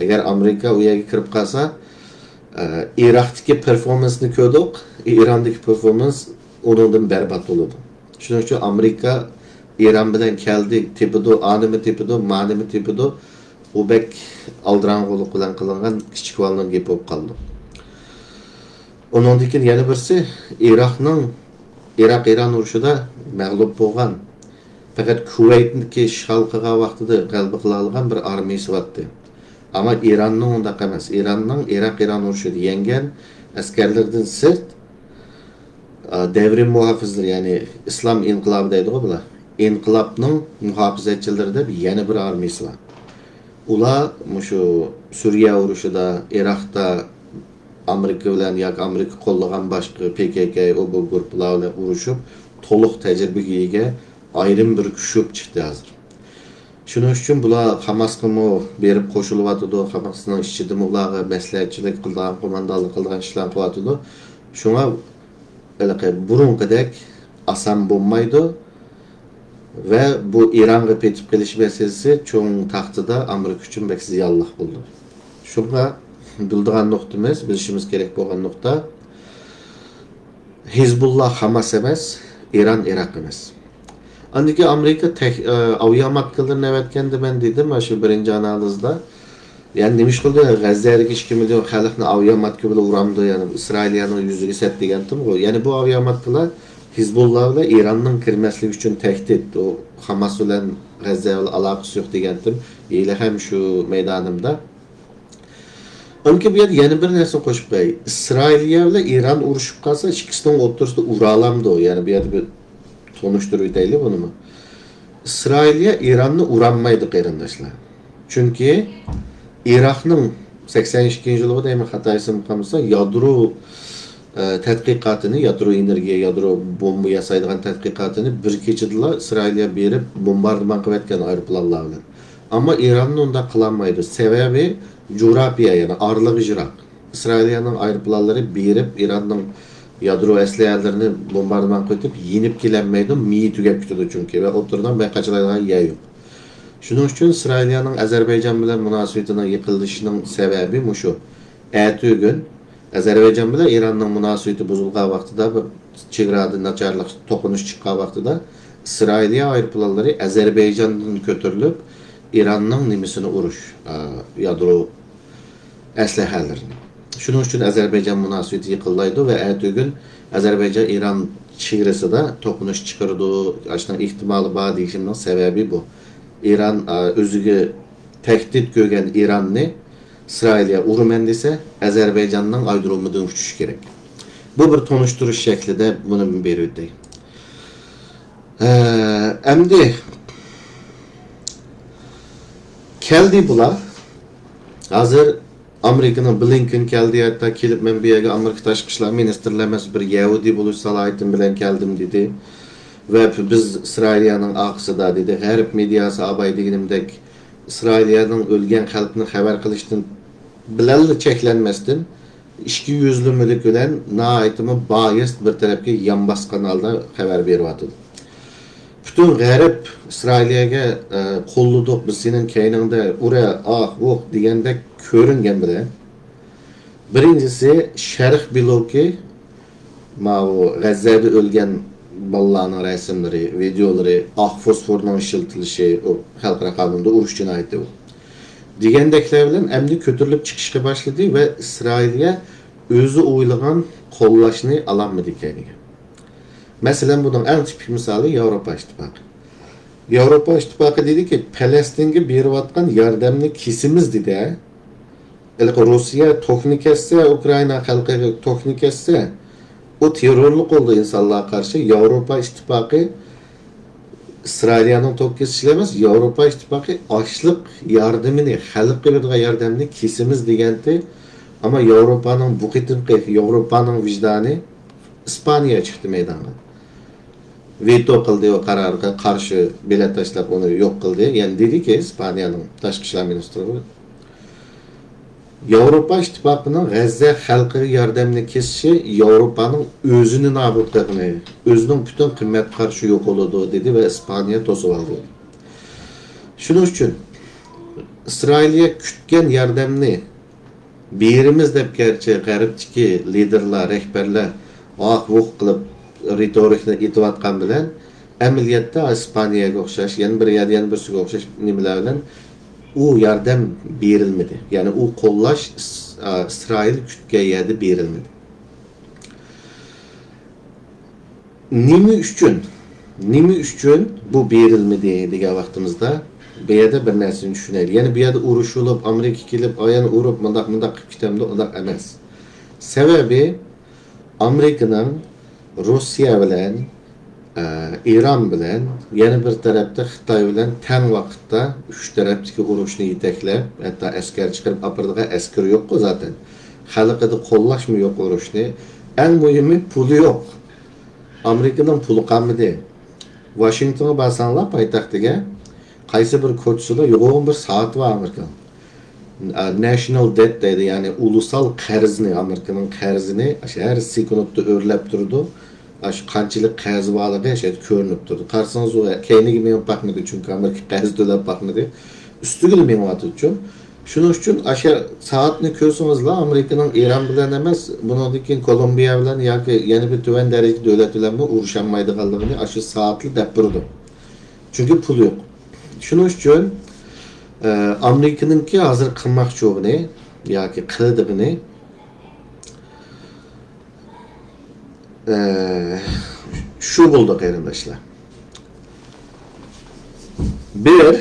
ئەگەر ئامېرىكا ئۇ يەرگە كىرىپ قالسا، ئە، ئىراقتىكى پېرفورمانسنى كۆردۇق، ئىراندىكى پېرفورمانس ئۇنىڭدىن بەربات بولىدۇ. شۇنىڭ ئۈچۈن ئامېرىكا ئىران بىلەن كەلدى، تېپىدۇ، ئانىمۇ تېپىدۇ، مانىمۇ تېپىدۇ. ئۇ بەك ئالدىراڭغۇلۇق بىلەن قىلىنغان كىچىك بالىنىڭ گېپى بولۇپ قالىدۇ. ئۇنىڭدىن كېيىن يەنە بىرسى، ئىراقنىڭ، ئىراق-ئىران ئۇرۇشىدا مەغلۇپ بولغان، پەقەت كۇۋەيتنىكى ئىشغال قىلغان ۋاقتىدا غەلىبە قىلالىغان بىر ئارمىيىسى بارتتى. ئەمما ئىراننىڭ ئۇنداق ئەمەس. ئىراننىڭ ئىراق-ئىران ئۇرۇشىدا يەڭگەن ئەسكەرلىرىدىن سىرت، ئا، دەۋرىي مۇھاپىزلىرى، يەنى ئىسلام ئىنقىلابى دەيدىغۇ بۇلار. ئىنقىلابنىڭ مۇھاپىزەتچىلىرى دەپ يەنە بىر ئارمىيىسى بار. ئۇلار مۇشۇ سۈرىيە ئۇرۇشىدا، ئىراقتا ئامېرىكا بىلەن ياكى ئامېرىكا قوللىغان باشقا پى كې كې، ئۇ بۇ گۇرۇپپىلار بىلەن ئۇرۇشۇپ، تولۇق تەجرىبىگە ئىگە ئايرىم بىر كۈچ بولۇپ چىقتى ھازىر. شۇنىڭ ئۈچۈن بۇلار خاماسقىمۇ بېرىپ قوشۇلۇۋاتىدۇ، خاماسنىڭ ئىچىدىمۇ ئۇلارغا مەسلىھەتچىلىك قىلىدىغان، قوماندانلىق قىلىدىغان ئىشلارنى قىلىۋاتىدۇ. شۇڭا ھېلىقى بۇرۇنقىدەك ئاسان بولمايدۇ ۋە بۇ ئىرانغا پېتىپ قېلىش مەسىلىسى چوڭ تاختىدا ئامېرىكا ئۈچۈن بەك زىيانلىق بولىدۇ. شۇڭا بىلىدىغان نۇقتىمىز، بىلىشىمىز كېرەك بولغان نۇقتا، ھىزبۇللا خاماس ئەمەس، ئىران ئىراق ئەمەس. ئاندىن كېيىن ئامېرىكا تەك-، ئە، ئاۋىياماتكىلىرىنى ئەۋەتكەندە مەن دېدىم، مانا شۇ بىرىنچى ئانالىزدا. يەنى نېمە ئىش قىلدى؟ غەززەدىكى ئىككى مىليون خەلقنى ئاۋىياماتكا بىلەن ئۇرامدۇ، يەنى ئىسرائىلىيەنىڭ يۈزىگە سەت دېگەنتىمغۇ. يەنى بۇ ئاۋىياماتكىلار ھىزبۇللا بىلەن ئىراننىڭ كىرمەسلىكى ئۈچۈن تەھدىت. ئۇ خاماس بىلەن غەززە بىلەن ئالاقىسى يوق دېگەنتىم. ھېلىھەم شۇ مەيدانىمدا. ئاندىن كېيىن بۇ يەردە يەنە بىر نەرسىنى قوشۇپ قوياي. ئىسرائىلىيە بىلەن ئىران ئۇرۇشۇپ قالسا، ئىككىسىنىڭ ئوتتۇرىسىدا ئۇرالامدۇ؟ يەنى بۇ يەردە بىر تونۇشتۇرۇپ ئۆتەيلى بۇنىمۇ. ئىسرائىلىيە ئىراننى ئۇرالمايدۇ، قېرىنداشلار. چۈنكى ئىراقنىڭ سەكسەن ئىككىنچى يىلىغۇ دەيمەن، خاتا ئېسىمدە قالمىسا، يادرو، ئە، تەتقىقاتىنى، يادرو ئېنېرگىيە، يادرو بومبا ياسايدىغان تەتقىقاتىنى بىر كېچىدىلا ئىسرائىلىيە بېرىپ بومباردىمان قىلىۋەتكەن ئايروپىلانلار بىلەن. ئەمما ئىراننى ئۇنداق قىلالمايدۇ. سەۋەبى جۇغراپىيە، يەنى ئارىلىقى يىراق. ئىسرائىلىيەنىڭ ئايروپىلانلىرى بېرىپ ئىراننىڭ يادرو ئەسلىھەلىرىنى بومباردىمان قىلىۋېتىپ يېنىپ كېلەلمەيدۇ، مېيى تۈگەپ كېتىدۇ چۈنكى ۋە ئوتتۇرىدا بەك قاچىلايدىغان يەر يوق. شۇنىڭ ئۈچۈن ئىسرائىلىيەنىڭ ئەزەربەيجان بىلەن مۇناسىۋىتىنىڭ يىقىلىشىنىڭ سەۋەبى مۇشۇ. ئەتىگۈن ئەزەربەيجان بىلەن ئىراننىڭ مۇناسىۋىتى بۇزۇلغان ۋاقتىدا، بىر چېگرادا ناچارلىق، توقۇنۇش چىققان ۋاقتىدا ئىسرائىلىيە ئايروپىلانلىرى ئەزەربەيجاندىن كۆتۈرۈلۈپ ئىراننىڭ نېمىسىنى ئۇرۇش، ئا، يادرو ئەسلىھەلىرىنى. شۇنىڭ ئۈچۈن ئەزەربەيجان مۇناسىۋىتى يېقىنلايدۇ ۋە ئەتىگۈن ئەزەربەيجان ئىران چېگرىسىدا توقۇنۇش چىقىرىدۇ، ئاشۇنىڭ ئېھتىمالى بار دېيىشىمنىڭ سەۋەبى بۇ. ئىران، ئا، ئۆزىگە تەھدىت كۆرگەن ئىراننى ئىسرائىلىيە ئۇرىمەن دېسە، ئەزەربەيجاننىڭ ئايرودرومىدىن ئۇچۇشى كېرەك. بۇ بىر تونۇشتۇرۇش شەكلىدە بۇنى بېرىۋېتەي. ھە، ئەمدى كەلدى بۇلار. ھازىر ئامېرىكىنىڭ بلىنكېن كەلدى، ھەتتا كېلىپ، مەن بۇ يەرگە ئامېرىكا تاشقى ئىشلار مىنىستىرى ئەمەس، بىر يەھۇدىي بولۇش سالاھىيىتىم بىلەن كەلدىم، دېدى. ۋە بىز ئىسرائىلىيەنىڭ ئارقىسىدا، دېدى. غەرب مېدىياسى ئاباي دېگىنىمدەك ئىسرائىلىيەنىڭ ئۆلگەن خەلقنى خەۋەر قىلىشتىن بىلەنلا چەكلەنمەستىن، ئىككى يۈزلىمىلىك بىلەن ناھايىتىمۇ بايىس بىر تەرەپكە يان باسقان ھالدا خەۋەر بېرىۋاتىدۇ. پۈتۈن غەرب ئىسرائىلىيەگە، ئە، قوللىدۇق، بىز سېنىڭ كەينىڭدە، ئۇرە، ئاھ، ئۇھ دېگەندەك كۆرۈنگەن بىلەن، بىرىنچىسى، شەرق بلوكى ماۋۇ غەززەدە ئۆلگەن بالىلارنىڭ رەسىملىرى، ۋىدېئولىرى، ئاق فوسفورنىڭ ئىشلىتىلىشى، ئۇ خەلقئارا قانۇندا ئۇرۇش جىنايىتى ئۇ. دېگەندەكلەر بىلەن ئەمدى كۆتۈرۈلۈپ چىقىشقا باشلىدى ۋە ئىسرائىلگە ئۆزى ئويلىغان قوللاشنى ئالالمىدى كەينىگە. مەسىلەن، بۇنىڭ ئەڭ تىپىك مىسالى ياۋروپا ئىتتىپاقى. ياۋروپا ئىتتىپاقى دېدىكى، پەلەستىنگە بېرىۋاتقان ياردەمنى كېسىمىز دېدى. ھېلىقى روسىيە توكنى كەسسە، ئۇكرائىنا خەلقىگە توكنى كەسسە، ئۇ تېررورلۇق بولىدۇ ئىنسانلارغا قارشى. ياۋروپا ئىتتىپاقى ئىسرائىلىيەنىڭ توك كېسىشىلا ئەمەس، ياۋروپا ئىتتىپاقى ئاشلىق ياردىمىنى، خەلققە بېرىدىغان ياردەمنى كېسىمىز دېگەنتى. ئەمما ياۋروپانىڭ بۇ قېتىمقى، ياۋروپانىڭ ۋىجدانى ئىسپانىيە چىقتى مەيدانغا. ۋېتو قىلدى، ئۇ قارارغا قارشى بېلەت تاشلاپ ئۇنى يوق قىلدى. يەنى دېدىكى، ئىسپانىيەنىڭ تاشقى ئىشلار مىنىستىرى، ياۋروپا ئىتتىپاقىنىڭ غەززە خەلقىگە ياردەمنى كېسىشى ياۋروپانىڭ ئۆزىنى نابۇت قىلغىنى، ئۆزىنىڭ پۈتۈن قىممەت قارىشى يوقىلىدۇ، دېدى ۋە ئىسپانىيە توسۇۋالدى. شۇنىڭ ئۈچۈن ئىسرائىلىيە كۈتكەن ياردەمنى بېرىمىز دەپ، گەرچە غەربتىكى لىدېرلار، رەھبەرلەر ۋاھ-ۋۇھ قىلىپ رېتورىكىنى ئېيتىۋاتقان بىلەن، ئەمەلىيەتتە ئىسپانىيەگە ئوخشاش، يەنە بىر يەردە، يەنە بىرسىگە ئوخشاش نېمىلەر بىلەن ئۇ ياردەم بېرىلمىدى. يەنى ئۇ قوللاش ئىس-، ئا، ئىسرائىل كۈتكەن يەردە بېرىلمىدى. نېمە ئۈچۈن؟ نېمە ئۈچۈن بۇ بېرىلمىدى دېگەن ۋاقتىمىزدا، بۇ يەردە بىر نەرسىنى چۈشىنەيلى. يەنە بۇ يەردە ئۇرۇش بولۇپ، ئامېرىكا كېلىپ، ئايان ئۇرۇپ، مۇنداق، مۇنداق قىلىپ كېتەمدۇ؟ ئۇنداق ئەمەس. سەۋەبى، ئامېرىكىنىڭ روسىيە بىلەن، ئە، ئىران بىلەن، يەنە بىر تەرەپتە خىتاي بىلەن تەڭ ۋاقىتتا ئۈچ تەرەپتىكى ئۇرۇشنى يېتەكلەپ، ھەتتا ئەسكەر چىقىرىپ ئاپىرىدىغان ئەسكىرى يوققۇ زاتەن. خەلقىدە قوللاشمۇ يوق ئۇرۇشنى. ئەڭ مۇھىمى، پۇلى يوق. ئامېرىكىنىڭ پۇلى قالمىدى. ۋاشىنگتونغا بارساڭلار، پايتەختىگە، قايسى بىر كوچىسىدا يوغان بىر سائىتى بار ئامېرىكىنىڭ. ناشنال دېت دەيدۇ، يەنى ئۇلۇسال قەرزنى، ئامېرىكىنىڭ قەرزىنى ئاشۇ ھەر سېكۇنتتا ئۆرلەپ تۇرىدۇ. ئاشۇ قانچىلىك قەرزى بارلىقى ئاشۇ يەردە كۆرۈنۈپ تۇرىدۇ. قارىسىڭىز، ئۇ كەينىگە مېڭىپ باقمىدى، چۈنكى ئامېرىكا قەرز تۆلەپ باقمىدى. ئۈستىگىلا مېڭىۋاتىدۇ. شۇنىڭ ئۈچۈن ئاشۇ سائەتنى كۆرسىڭىزلا، ئامېرىكىنىڭ ئىران بىلەن ئەمەس، بۇنىڭدىن كېيىن كولومبىيە بىلەن ياكى يەنە بىر تۆۋەن دەرىجىلىك دۆلەت بىلەنمۇ ئۇرۇشالمايدىغانلىقىنى ئاشۇ سائەتلا دەپ بېرىدۇ. چۈنكى پۇل يوق. شۇنىڭ ئۈچۈن، ئە، ئامېرىكىنىڭكى ھازىر قىلماقچى بولغىنى ياكى قىلىدىغىنى، ئە، شۇ بولدى، قېرىنداشلار. بىر،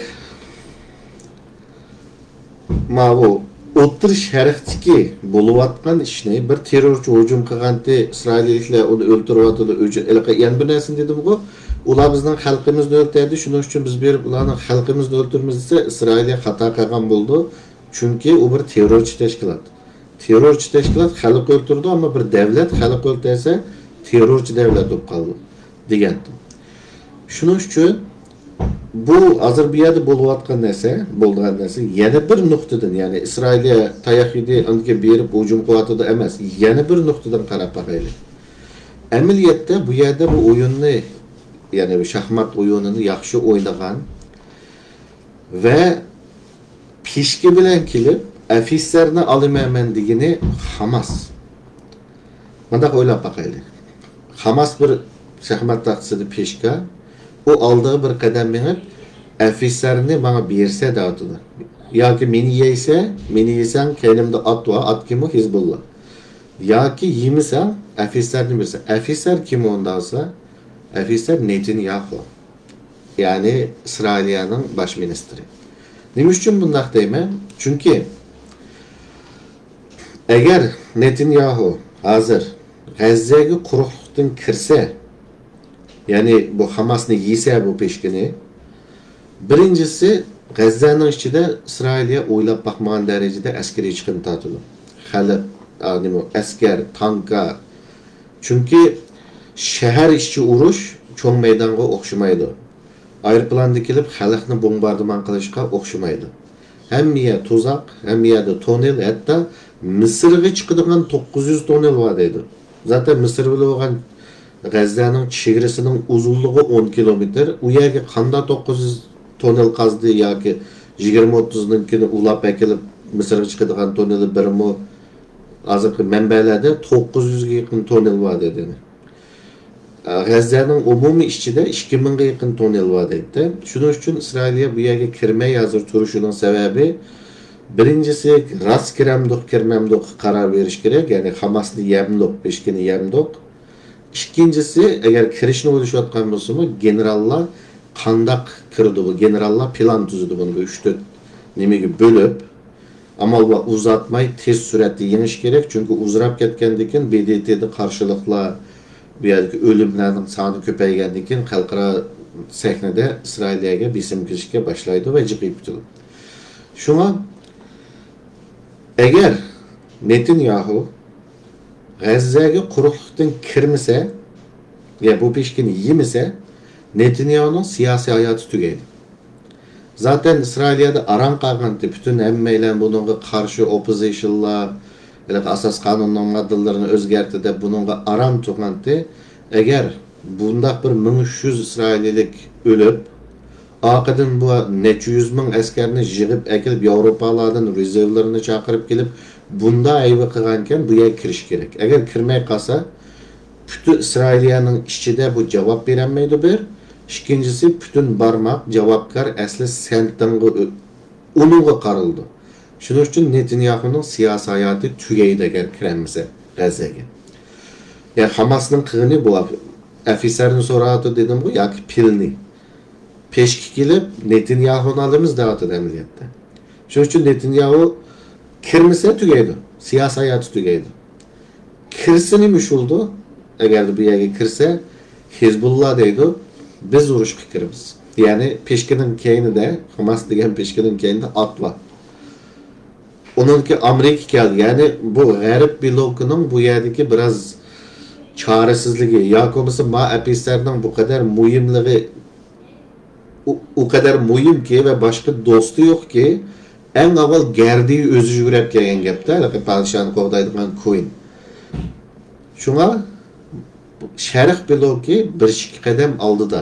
ماۋۇ ئوتتۇرا شەرقتىكى بولۇۋاتقان ئىشنى، بىر تېررورچى ھۇجۇم قىلغانتى، ئىسرائىلىيلىكلەر ئۇنى ئۆلتۈرۈۋاتىدۇ، ئۆچۈ-، ھېلىقى يەنە بىر نەرسىنى دېدىمغۇ، ئۇلار بىزنىڭ خەلقىمىزنى ئۆلتۈردى، شۇنىڭ ئۈچۈن بىز بېرىپ ئۇلارنىڭ خەلقىمىزنى ئۆلتۈرىمىز دېسە، ئىسرائىلىيە خاتا قىلغان بولىدۇ. چۈنكى ئۇ بىر تېررورچى تەشكىلات. تېررورچى تەشكىلات خەلق ئۆلتۈرىدۇ، ئەمما بىر دەۋلەت خەلق ئۆلتۈرسە، تېررورچى دەۋلەت بولۇپ قالىدۇ، دېگەنتىم. شۇنىڭ ئۈچۈن بۇ ھازىر بۇ يەردە بولۇۋاتقان نەرسە، بولىدىغان نەرسە يەنە بىر نۇقتىدىن، يەنى ئىسرائىلىيە تاياق يېدى، ئاندىن كېيىن بېرىپ ھۇجۇم قىلىۋاتىدۇ ئەمەس، يەنە بىر نۇقتىدىن قاراپ باقايلى. ئەمەلىيەتتە بۇ يەردە بۇ ئويۇننى، يەنى بۇ شاھمات ئويۇنىنى ياخشى ئوينىغان ۋە پىشكا بىلەن كېلىپ، ئەفىسەرنى ئالىمەن مەن دېگىنى خاماس. مۇنداق ئويلاپ باقايلى. خاماس بىر شاھمات تاختىسىدا پىشكا، ئۇ ئالدىغا بىر قەدەم مېڭىپ، ئەفىسەرنى ماڭا بېرسە دەۋاتىدۇ. ياكى مېنى يەيسەن، مېنى يېسەڭ، كەينىمدە ئات بار، ئات كىمۇ؟ ھىزبۇللا. ياكى يېمىسەڭ، ئەفسەرنى بېرىسەن. ئەفسەر كىم ئۇندا دېسە، ئەفسەر نېتانياھۇ. يەنى ئىسرائىلىيەنىڭ باش مىنىستىرى. نېمە ئۈچۈن بۇنداق دەيمەن؟ چۈنكى ئەگەر نېتانياھۇ ھازىر غەززەگە قۇرۇقلۇقتىن كىرسە، يەنى بۇ خاماسنى يېسە بۇ پېشكىنى، بىرىنچىسى، غەززەنىڭ ئىچىدە ئىسرائىلىيە ئويلاپ باقمىغان دەرىجىدە ئەسكىرىي چىقىم تارتىدۇ. خەلق، ئا، نېمە، ئەسكەر، تانكا. چۈنكى شەھەر ئىچى ئۇرۇش چوڭ مەيدانغا ئوخشىمايدۇ. ئايروپىلاندا كېلىپ خەلقنى بومباردىمان قىلىشقا ئوخشىمايدۇ. ھەممە يەر تۇزاق، ھەممە يەردە توننېل، ھەتتا مىسىرغا چىقىدىغان توققۇز يۈز توننېل بار دەيدۇ. زاتەن مىسىر بىلەن بولغان غەززەنىڭ چېگرىسىنىڭ ئۇزۇنلۇقى ئون كىلومېتىر. ئۇ يەرگە قانداق توققۇز يۈز توننېل قازدى ياكى يىگىرمە ئوتتۇزنىڭكىنى ئۇلاپ ئەكېلىپ مىسىرغا چىقىدىغان توننېلى بىرمۇ؟ ھازىرقى مەنبەلەردە توققۇز يۈزگە يېقىن توننېل بار دېدى. غەززەنىڭ ئومۇمىي ئىچىدە ئىككى مىڭغا يېقىن توننېل بار دەيدۇ. شۇنىڭ ئۈچۈن ئىسرائىلىيە بۇ يەرگە كىرمەي ھازىر تۇرۇشىنىڭ سەۋەبى، بىرىنچىسى، راست كىرەمدۇق، كىرمەمدۇق قارار بېرىش كېرەك، يەنى خاماسنى يەمدۇق، پېشكىنى يەمدۇق. ئىككىنچىسى، ئەگەر كىرىشنى ئويلىشىۋاتقان بولسىمۇ، گېنېراللار قانداق كىرىدۇ بۇ؟ گېنېراللار پىلان تۈزىدۇ بۇنى بىر ئۈچ تۆت نېمىگە بۆلۈپ، ئامال بار ئۇزاتماي تېز سۈرئەتتە يېڭىش كېرەك، چۈنكى ئۇزىراپ كەتكەندىن كېيىن ب د ت دا قارشىلىقلار، بۇ يەردىكى ئۆلۈملەرنىڭ سانى كۆپەيگەندىن كېيىن خەلقئارا سەھنىدە ئىسرائىلىيەگە بېسىم كىرىشكە باشلايدۇ ۋە جىق يېپىتىدۇ. شۇڭا ئەگەر نېتانياھۇ غەززەگە قۇرۇقلۇقتىن كىرمىسە، يا بۇ پېشكىنى يېمىسە، نېتانياھۇنىڭ سىياسىي ھاياتى تۈگەيدۇ. زاتەن ئىسرائىلىيەدە ئاران قالغانتى، پۈتۈن ھەممەيلەن بۇنىڭغا قارشى، ئوپپوزىشنلار، ھېلىقى ئاساس قانۇننىڭ ماددىلىرىنى ئۆزگەرتتى دەپ بۇنىڭغا ئاران تۇرغانتى. ئەگەر بۇنداق بىر مىڭ ئۈچ يۈز ئىسرائىلىيلىك ئۆلۈپ، ئارقىدىن بۇ نەچچە يۈز مىڭ ئەسكەرنى يىغىپ ئەكېلىپ، ياۋروپالاردىن رېزېرۋلىرىنى چاقىرىپ كېلىپ، بۇنداق ھەيۋە قىلغانىكەن، بۇ يەرگە كىرىش كېرەك. ئەگەر كىرمەي قالسا، پۈتۈن ئىسرائىلىيەنىڭ ئىچىدە بۇ جاۋاب بېرەلمەيدۇ بىر. ئىككىنچىسى، پۈتۈن بارماق جاۋابكار ئەسلى سەنتىڭغا ئۆ-، ئۇنىڭغا قارىلىدۇ. شۇنىڭ ئۈچۈن نېتانياھۇنىڭ سىياسىي ھاياتى تۈگەيدۇ ئەگەر كىرەلمىسە غەززەگە. يا خاماسنىڭ قىلغىنى بۇ، ئەفسەرنى سوراۋاتىدۇ دېدىمغۇ، ياكى پىلنى. پېشكە كېلىپ نېتانياھۇنى ئالىمىز دەۋاتىدۇ ئەمەلىيەتتە. شۇنىڭ ئۈچۈن نېتانياھۇ كىرمىسە تۈگەيدۇ، سىياسىي ھاياتى تۈگەيدۇ. كىرسە نېمە ئىش بولىدۇ؟ ئەگەردە بۇ يەرگە كىرسە، ھېزبۇللا دەيدۇ، بىز ئۇرۇشقا كىرىمىز. يەنى پېشكىنىڭ كەينىدە، خاماس دېگەن پېشكىنىڭ كەينىدە ئات بار. ئۇنىڭكى ئامېرىكا كەلدى. يەنى بۇ غەرب بلوكىنىڭ بۇ يەردىكى بىراز چارىسىزلىكى ياكى بولمىسا ما ئەپسەرنىڭ بۇ قەدەر مۇھىملىقى ئۇ، ئۇ قەدەر مۇھىمكى ۋە باشقا دوستى يوقكى، ئەڭ ئاۋۋال گەردىيى ئۆزى يۈگرەپ كەلگەن گەپتە، ھېلىقى پادىشاھنى قوغدايدىغان كۇين. شۇڭا شەرق بلوكى بىر ئىككى قەدەم ئالدىدا.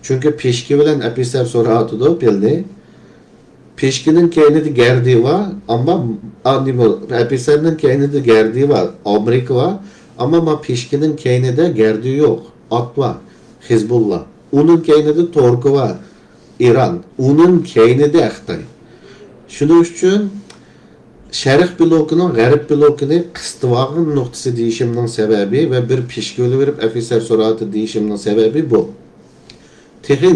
چۈنكى پېشكى بىلەن ئەپسەر سوراۋاتىدۇ پىلنى. پېشكىنىڭ كەينىدە گەردىيى بار، ئەمما، ئا، نېمە، ئەپسەرنىڭ كەينىدە گەردىيى بار، ئامېرىكا بار، ئەمما ما پېشكىنىڭ كەينىدە گەردىيى يوق، ئات بار، ھېزبۇللا. ئۇنىڭ كەينىدە تۈركىيە بار، ئىران. ئۇنىڭ كەينىدە خىتاي. شۇنىڭ ئۈچۈن شەرق بلوكىنىڭ غەرب بلوكىنى قىستىۋالغان نۇقتىسى دېيىشىمنىڭ سەۋەبى ۋە بىر پېشكە ئۆلۈۋېرىپ ئەپسەر سوراۋاتىدۇ دېيىشىمنىڭ سەۋەبى بۇ. تېخى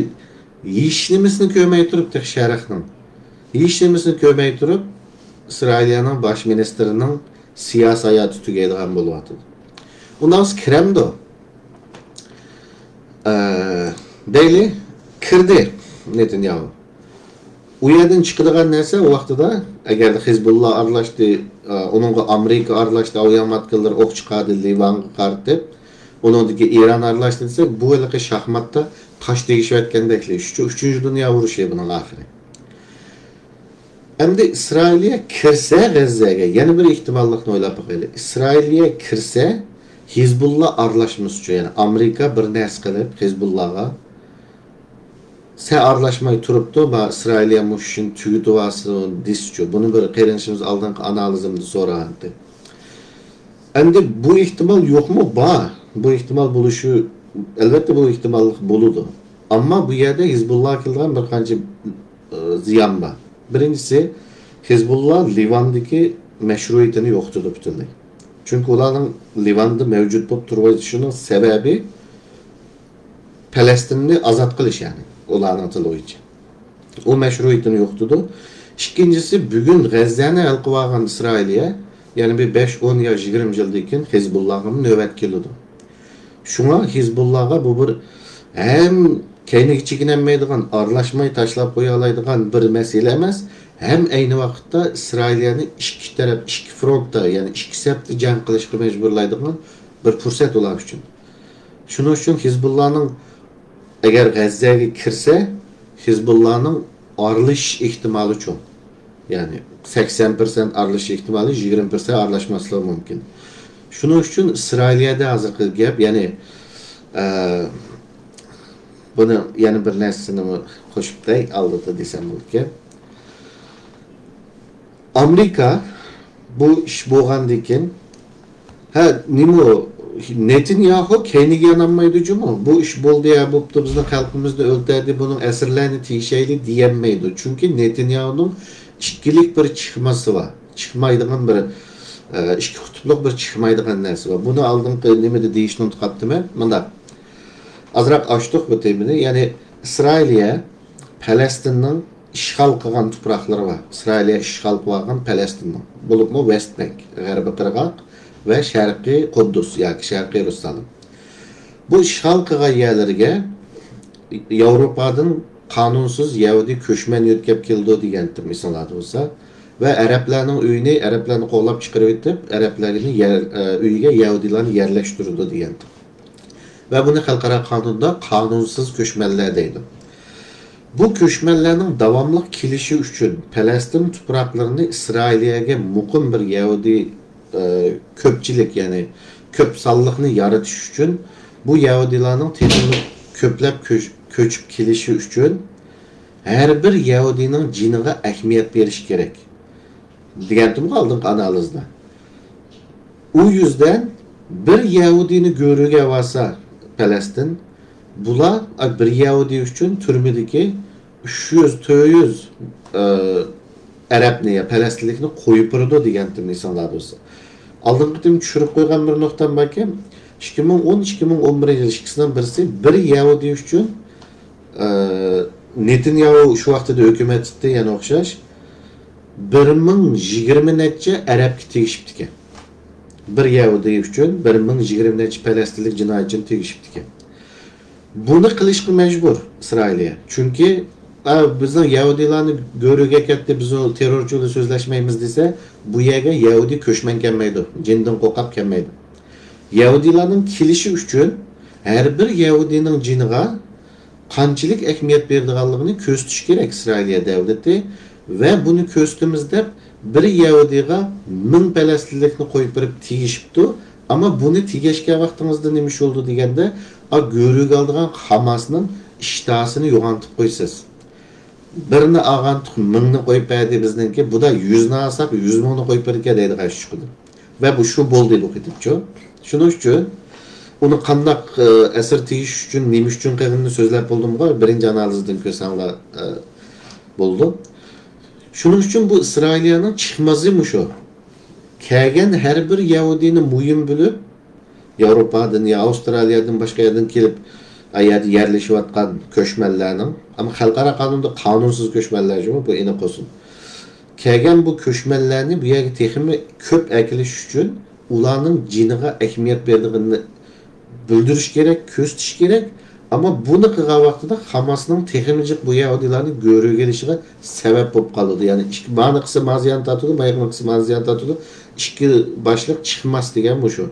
ھېچنېمىسىنى كۆرمەي تۇرۇپ، تېخى شەرقنىڭ ھېچنېمىسىنى كۆرمەي تۇرۇپ، ئىسرائىلىيەنىڭ باش مىنىستىرىنىڭ سىياسىي ھاياتى تۈگەيدىغان بولۇۋاتىدۇ. ئۇنداق بولسا كىرەمدۇ؟ ئە، دەيلى، كىردى نېتانياھۇ. ئۇ يەردىن چىقىدىغان نەرسە ئۇ ۋاقتىدا، ئەگەر ھېزبۇللا ئارىلاشتى، ئە، ئۇنىڭغا ئامېرىكا ئارىلاشتى، ئاۋۇ ياماتكىلار ئوق چىقاردى لىۋانغا قارىتىپ، ئۇنىڭدىكى ئىران ئارىلاشتى دېسەك، بۇ ھېلىقى شاھماتتا تاش تېگىشىۋەتكەندەكلىك، ئۈچ-، ئۈچىنچى دۇنيا ئۇرۇشى بۇنىڭ ئاخىرى. ئەمدى ئىسرائىلىيە كىرسە غەززەگە، يەنە بىر ئېھتىماللىقنى ئويلاپ باقايلى. ئىسرائىلىيە كىرسە، ھېزبۇللا ئارىلاشمىسىچۇ، يەنى ئامېرىكا بىر نەرسە قىلىپ ھېزبۇللاغا، سەن ئارىلاشماي تۇرۇپتۇ، ما ئىسرائىلىيە مۇشۇ ئىشنى تۈگىتىۋالسۇن دېسىچۇ. بۇنى بىر قېرىندىشىمىز ئالدىنقى ئانالىزىمدا سورىغانتى. ئەمدى بۇ ئېھتىمال يوقمۇ؟ بار. بۇ ئېھتىمال بولۇشى، ئەلۋەتتە بۇ ئېھتىماللىق بولىدۇ. ئەمما بۇ يەردە ھېزبۇللاغا كېلىدىغان بىر قانچە، ئى، زىيان بار. بىرىنچىسى، ھىزبۇللا لىۋاندىكى مەشرۇئىيىتىنى يوقىتىدۇ پۈتۈنلەي. چۈنكى ئۇلارنىڭ لىۋاندا مەۋجۇت بولۇپ تۇرۇۋېلىشىنىڭ سەۋەبى پەلەستىننى ئازاد قىلىش، يەنى ئۇلارنىڭ تىلى بويىچە. ئۇ مەشرۇئىيىتىنى يوقىتىدۇ. ئىككىنچىسى، بۈگۈن غەززەنى ئەل قىلىۋالغان ئىسرائىلىيە، يەنى بىر بەش، ئون يا يىگىرمە يىلدىن كېيىن ھىزبۇللاغىمۇ نۆۋەت كېلىدۇ. شۇڭا ھىزبۇللاغا بۇ بىر ھەم كەينىگە چېكىنەلمەيدىغان، ئارىلاشماي تاشلاپ قويالايدىغان بىر مەسىلە ئەمەس، ھەم ئەينى ۋاقىتتا ئىسرائىلىيەنى ئىككى تەرەپ، ئىككى فرونتتا، يەنى ئىككى سەپتە جەڭ قىلىشقا مەجبۇرلايدىغان بىر پۇرسەت ئۇلار ئۈچۈن. شۇنىڭ ئۈچۈن ھىزبۇللانىڭ ئەگەر غەززەگە كىرسە، ھىزبۇللانىڭ ئارىلىشىش ئېھتىمالى چوڭ. يەنى سەكسەن پىرسەنت ئارىلىشىش ئېھتىمالى، يىگىرمە پىرسەنت ئارىلاشماسلىقى مۇمكىن. شۇنىڭ ئۈچۈن ئىسرائىلىيەدە ھازىرقى گەپ، يەنى، ئە، بۇنى يەنە بىر نەرسىنىمۇ قوشۇپ دەي ئالدىدا دېسەم بولىدىكەن. ئامېرىكا بۇ ئىش بولغاندىن كېيىن، ھە، نېمە، نېتانياھۇ كەينىگە يانالمايدۇ جۇمۇ. بۇ ئىش بولدى، ھە، بوپتۇ، بىزنىڭ خەلقىمىزنى ئۆلتۈردى، بۇنىڭ ئەسىرلەرنى تېگىشەيلى دېيەلمەيدۇ. چۈنكى نېتانياھۇنىڭ ئىككىلىك بىر چىقمىسى بار. چىقمايدىغان بىر، ئە، ئىككى قۇتۇپلۇق بىر چىقمايدىغان نەرسە بار. بۇنى ئالدىنقى نېمىدە دېيىشنى ئۇنتۇپ قاپتىمەن. مۇنداق. ئازراق ئاچتۇق بۇ تېمىنى. يەنى ئىسرائىلىيە پەلەستىننىڭ ئىشغال قىلغان تۇپراقلىرى بار. ئىسرائىلىيە ئىشغال قىلىۋالغان پەلەستىننىڭ، بولۇپمۇ ۋەست بەنك، غەربىي قىرغاق ۋە شەرقىي قۇددۇس ياكى شەرقىي يېرۇسالىم. بۇ ئىشغال قىلغان يەرلىرىگە ياۋروپادىن قانۇنسىز يەھۇدىي كۆچمەن يۆتكەپ كېلىدۇ دېگەنتىم، ئېسىڭلاردا بولسا. ۋە ئەرەبلەرنىڭ ئۆيىنى، ئەرەبلەرنى قوغلاپ چىقىرىۋېتىپ، ئەرەبلەرنى يەر، ئە، ئۆيىگە يەھۇدىيلارنى يەرلەشتۈرىدۇ دېگەنتىم. ۋە بۇنى خەلقئارا قانۇندا قانۇنسىز كۆچمەنلەر دەيدۇ. بۇ كۆچمەنلەرنىڭ داۋاملىق كېلىشى ئۈچۈن پەلەستىن تۇپراقلىرىنى ئىسرائىلىيەگە مۇقىم بىر يەھۇدىي، ئە، كۆپچىلىك، يەنى كۆپ سانلىقنى يارىتىش ئۈچۈن بۇ يەھۇدىيلارنىڭ تېخىمۇ كۆپلەپ كۆچ-، كۆچۈپ كېلىشى ئۈچۈن ھەر بىر يەھۇدىينىڭ جېنىغا ئەھمىيەت بېرىش كېرەك. دېگەنتىمغۇ ئالدىنقى ئانالىزدا. ئۇ يۈزدىن بىر يەھۇدىينى گۆرۈگە ئەۋالسا پەلەستىن، بۇلار، ئا، بىر يەھۇدىي ئۈچۈن تۈرمىدىكى ئۈچ يۈز، تۆت يۈز، ئە، ئەرەبنى يا پەلەستىنلىكنى قويۇپ بېرىدۇ دېگەنتىم، ئېسىڭلاردا بولسا. ئالدىنقى قېتىم چۈشۈرۈپ قويغان بىر نۇقتام باركەن، ئىككى مىڭ ئون، ئىككى مىڭ ئون بىرىنچى يىل ئىككىسىنىڭ بىرسى بىر يەھۇدىي ئۈچۈن، ئە، نېتانياھۇ شۇ ۋاقتىدا ھۆكۈمەت ئىدى، يەنە ئوخشاش، بىر مىڭ يىگىرمە نەچچە ئەرەبكە تېگىشىپتىكەن. بىر يەھۇدىي ئۈچۈن بىر مىڭ يىگىرمە نەچچە پەلەستىنلىك جىنايەتچىنى تېگىشىپتىكەن. بۇنى قىلىشقا مەجبۇر ئىسرائىلىيە. چۈنكى، ئا، بىزنىڭ يەھۇدىيلارنى گۆرۈگە كەتتى، بىز ئۇ تېررورچى بىلەن سۆزلەشمەيمىز دېسە، بۇ يەرگە يەھۇدىي كۆچمەن كەلمەيدۇ، جىندىن قورقۇپ كەلمەيدۇ. يەھۇدىيلارنىڭ كېلىشى ئۈچۈن ھەر بىر يەھۇدىينىڭ جېنىغا قانچىلىك ئەھمىيەت بېرىدىغانلىقىنى كۆرسىتىش كېرەك ئىسرائىلىيە دەۋلىتى. ۋە بۇنى كۆرسىتىمىز دەپ بىر يەھۇدىيغا مىڭ پەلەستىنلىكنى قويۇپ بېرىپ تېگىشىپتۇ. ئەمما بۇنى تېگەشكەن ۋاقتىڭىزدا نېمە ئىش بولىدۇ دېگەندە، ئا، گۆرۈگە ئالىدىغان خاماسنىڭ ئىشتىھاسىنى يوغانتىپ قويىسىز. بىرنى ئالغانتۇق، مىڭنى قويۇپ بەردى بىزنىڭكى، بۇدا يۈزنى ئالساق، يۈز مىڭنى قويۇپ بېرىدىكەن دەيدىغان ئىش چىقىدۇ. ۋە بۇ شۇ بولدى بۇ قېتىمچۇ. شۇنىڭ ئۈچۈن ئۇنى قانداق، ئە، ئەسىر تېگىش ئۈچۈن، نېمە ئۈچۈن قىلغىنىنى سۆزلەپ بولدۇمغۇ، بىرىنچى ئانالىزدىن كۆرسەڭلار، ئە، بولىدۇ. شۇنىڭ ئۈچۈن بۇ ئىسرائىلىيەنىڭ چىقمازى مۇشۇ. كەلگەن ھەر بىر يەھۇدىينى مۇھىم بىلىپ، ياۋروپادىن يا ئاۋسترالىيەدىن باشقا يەردىن كېلىپ، ئا يەردە يەرلىشىۋاتقان كۆچمەنلەرنىڭ، ئەمما خەلقئارا قانۇندا قانۇنسىز كۆچمەنلەر جۇمۇ، بۇ ئېنىق بولسۇن. كەلگەن بۇ كۆچمەنلەرنى بۇ يەرگە تېخىمۇ كۆپ ئەكېلىش ئۈچۈن ئۇلارنىڭ جېنىغا ئەھمىيەت بېرىدىغىنىنى بىلدۈرۈش كېرەك، كۆرسىتىش كېرەك. ئەمما بۇنى قىلغان ۋاقتىدا خاماسنىڭ تېخىمۇ جىق بۇ يەھۇدىيلارنى گۆرۈگە ئېلىشىغا سەۋەب بولۇپ قالىدۇ. يەنى ئىككى، مانى قىلسا ما زىيان تارتىدۇ، ماياقنى قىلسا ما زىيان تارتىدۇ. ئىككى باشلىق چىقماس دېگەن مۇشۇ.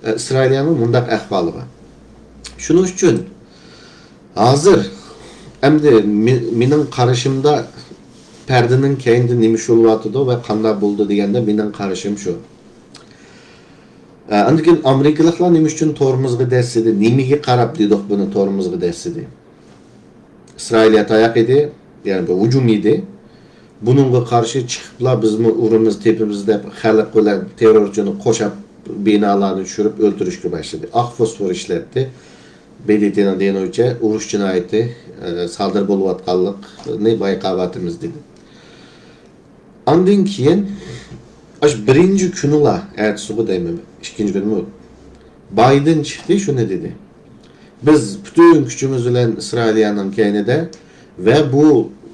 ئە، ئىسرائىلىيەنىڭ مۇنداق ئەھۋالى بار. شۇنىڭ ئۈچۈن ھازىر ئەمدى مې-، مېنىڭ قارىشىمدا پەردىنىڭ كەينىدە نېمە ئىش بولۇۋاتىدۇ ۋە قانداق بولىدۇ دېگەندە مېنىڭ قارىشىم شۇ. ئە، ئاندىن كېيىن ئامېرىكىلىقلار نېمە ئۈچۈن تورمۇزغا دەسسىدى؟ نېمىگە قاراپ دېدۇق بۇنى تورمۇزغا دەسسىدى؟ ئىسرائىلىيە تاياق يېدى، يەنى بۇ ھۇجۇم يېدى. بۇنىڭغا قارشى چىقىپلا بىزمۇ ئۇرىمىز، تېپىمىز دەپ خەلق بىلەن تېررورچىنى قوشاپ بىنالارنى چۈشۈرۈپ ئۆلتۈرۈشكە باشلىدى. ئاق فوسفور ئىشلەتتى. ب د ت نىڭ دېگىنىچە ئۇرۇش جىنايىتى، ئە، سادىر بولۇۋاتقانلىقىنى بايقاۋاتىمىز دېدى. ئاندىن كېيىن، ئاشۇ بىرىنچى كۈنىلا، ئەتىسىغۇ دەيمەن، ئىككىنچى كۈنىمۇ، بايدېن چىقتى، شۇنى دېدى: «بىز پۈتۈن كۈچىمىز بىلەن ئىسرائىلىيەنىڭ كەينىدە ۋە بۇ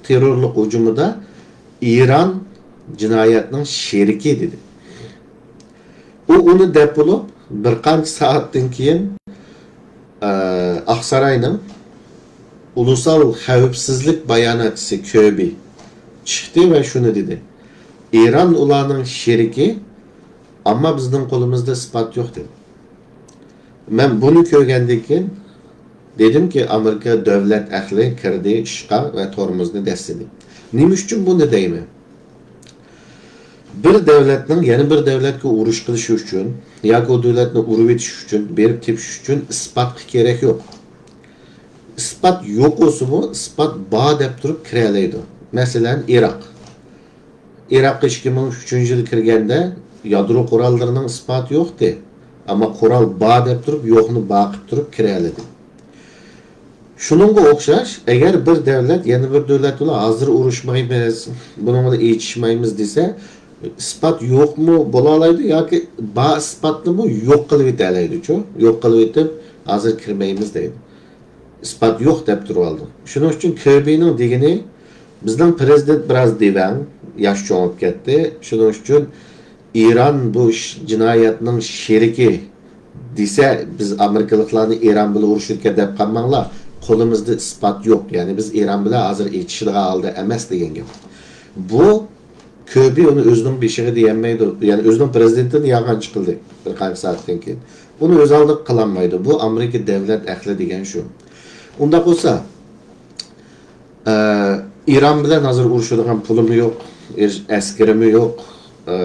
تېررورلۇق ھۇجۇمىدا ئىران جىنايەتنىڭ شېرىكى» دېدى. ئۇ ئۇنى دەپ بولۇپ، بىر قانچە سائەتتىن كېيىن، ئە، ئاقساراينىڭ ئۇلۇسال خەۋپسىزلىك باياناتچىسى كۆبى چىقتى ۋە شۇنى دېدى: «ئىران ئۇلارنىڭ شېرىكى، ئەمما بىزنىڭ قولىمىزدا ئىسپات يوق» دېدى. مەن بۇنى كۆرگەندىن كېيىن دېدىمكى، ئامېرىكا دۆلەت ئەقلى كىردى ئىشقا ۋە تورمۇزنى دەسسىدى. نېمە ئۈچۈن بۇنى دەيمەن؟ بىر دۆلەتنىڭ يەنە بىر دۆلەتكە ئۇرۇش قىلىشى ئۈچۈن ياكى ئۇ دۆلەتنى ئۇرۇۋېتىش ئۈچۈن، بېرىپ تېپىش ئۈچۈن ئىسپاتقا كېرەك يوق. ئىسپات يوق بولسىمۇ، ئىسپات بار دەپ تۇرۇپ كىرەلەيدۇ. مەسىلەن، ئىراق. ئىراققا ئىككى مىڭ ئۈچىنچى يىلى كىرگەندە يادرو قوراللىرىنىڭ ئىسپاتى يوقتى. ئەمما قورال بار دەپ تۇرۇپ، يوقنى بار قىلىپ تۇرۇپ كىرەلىدى. شۇنىڭغا ئوخشاش، ئەگەر بىر دۆلەت يەنە بىر دۆلەت بىلەن ھازىر ئۇرۇشمايمىز، بۇنىڭ بىلەن ئېچىشمايمىز دېسە، ئىسپات يوقمۇ بولالايدۇ ياكى بار ئىسپاتنىمۇ يوق قىلىۋېتەلەيدىچۇ؟ يوق قىلىۋېتىپ، ھازىر كىرمەيمىز دەيدۇ. ئىسپات يوق دەپ تۇرۇۋالدى. شۇنىڭ ئۈچۈن كىربىنىڭ دېگىنى، بىزنىڭ پىرېزىدېنت بىراز دېۋەڭ، ياش چوڭىيىپ كەتتى. شۇنىڭ ئۈچۈن ئىران بۇ ئىش، جىنايەتنىڭ شېرىكى دېسە، بىز ئامېرىكىلىقلارنى ئىران بىلەن ئۇرۇشىدىكەن دەپ قالماڭلار، قولىمىزدا ئىسپات يوق، يەنى بىز ئىران بىلەن ھازىر ئېچىشىدىغان ھالدا ئەمەس دېگەن گەپ. بۇ كۆبى ئۇنى ئۆزىنىڭ بېشىغا دېيەلمەيدۇ، يەنى ئۆزىنىڭ پىرېزىدېنتىنى يالغانچى قىلدى بىر قانچە سائەتتىن كېيىن. ئۇنى ئۆز ئالدىغا قىلالمايدۇ. بۇ ئامېرىكا دۆلەت ئەقلى دېگەن شۇ. ئۇنداق بولسا، ئە، ئىران بىلەن ھازىر ئۇرۇشىدىغان پۇلىمۇ يوق، ئەس-، ئەسكىرىمۇ يوق، ئە،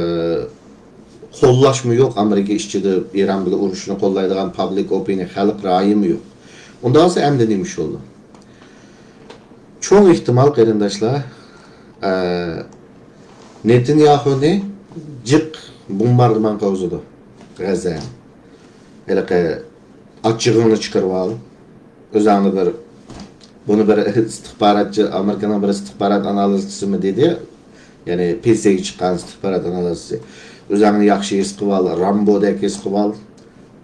قوللاشمۇ يوق، ئامېرىكا ئىچىدە ئىران بىلەن ئۇرۇشنى قوللايدىغان پابلىك ئوپىنىيە، خەلق رايىمۇ يوق. ئۇنداق بولسا ئەمدى نېمە ئىش بولدى؟ چوڭ ئېھتىمال، قېرىنداشلار، ئە، نېتانياھۇنى جىق بومباردىمان قىلغۇزىدۇ غەززەنى. ھېلىقى ئاچچىقىڭنى چىقىرىۋال. ئۆزۈڭنى بىر، بۇنى بىر ئىستىخباراتچى، ئامېرىكىنىڭ بىر ئىستىخبارات ئانالىزچىسىمۇ دېدى. يەنى پېنسىيەگە چىققان ئىستىخبارات ئانالىزچىسى. ئۆزۈڭنى ياخشى ھېس قىلىۋال، رامبودەك ھېس قىلىۋال.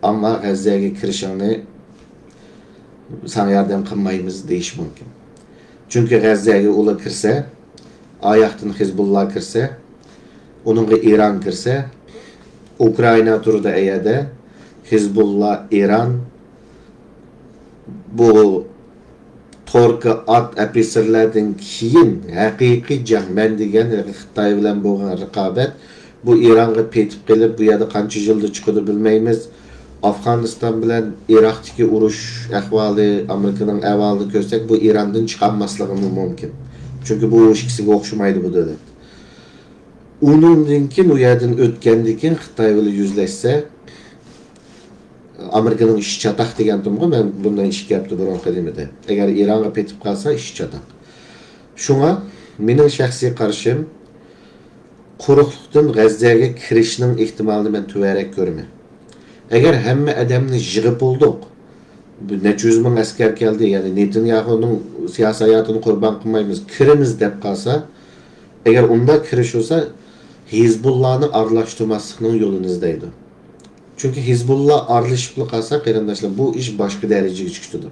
ئەمما غەززەگە كىرىشىڭنى ساڭا ياردەم قىلمايمىز دېيىشى مۇمكىن. چۈنكى غەززەگە ئۇلار كىرسە، ئاياقتىن خىزبۇللا كىرسە، ئۇنىڭغا ئىران كىرسە، ئۇكرائىنا تۇرىدۇ ئەيەردە، خىزبۇللا، ئىران، بۇ توركا ئات ئەپىسىرلەردىن كېيىن ھەقىقىي جەڭ، مەن دېگەن خىتاي بىلەن بولغان رىقابەت، بۇ ئىرانغا پېتىپ قېلىپ، بۇ يەردە قانچە يىلدا چىقىدۇ بىلمەيمىز. ئافغانىستان بىلەن ئىراقتىكى ئۇرۇش ئەھۋالى، ئامېرىكىنىڭ ئەھۋالىنى كۆرسەك، بۇ ئىراندىن چىقالماسلىقىمۇ مۇمكىن. چۈنكى بۇ ئىككىسىگە ئوخشىمايدۇ بۇ دۆلەت. ئۇنىڭدىن كېيىن، ئۇ يەردىن ئۆتكەندىن كېيىن خىتاي بىلەن يۈزلەشسە، ئامېرىكىنىڭ ئىشى چاتاق دېگەنتىمغۇ مەن بۇندىن ئىككى ھەپتە بۇرۇنقى نېمىدە. ئەگەر ئىرانغا پېتىپ قالسا، ئىشى چاتاق. شۇڭا مېنىڭ شەخسىي قارىشىم، قۇرۇقلۇقتىن غەززەگە كىرىشنىڭ ئېھتىمالىنى مەن تۆۋەنرەك كۆرىمەن. ئەگەر ھەممە ئادەمنى يىغىپ بولدۇق، بۇ نەچچە يۈز مىڭ ئەسكەر كەلدى، يەنى نېتانياھۇنىڭ سىياسىي ھاياتىنى قۇربان قىلمايمىز، كىرىمىز دەپ قالسا، ئەگەر ئۇنداق كىرىش بولسا، ھىزبۇللانى ئارىلاشتۇرماسلىقنىڭ يولىنى ئىزدەيدۇ. چۈنكى ھىزبۇللا ئارىلىشىپلا قالسا، قېرىنداشلار، بۇ ئىش باشقا دەرىجىگە چىقىدۇ.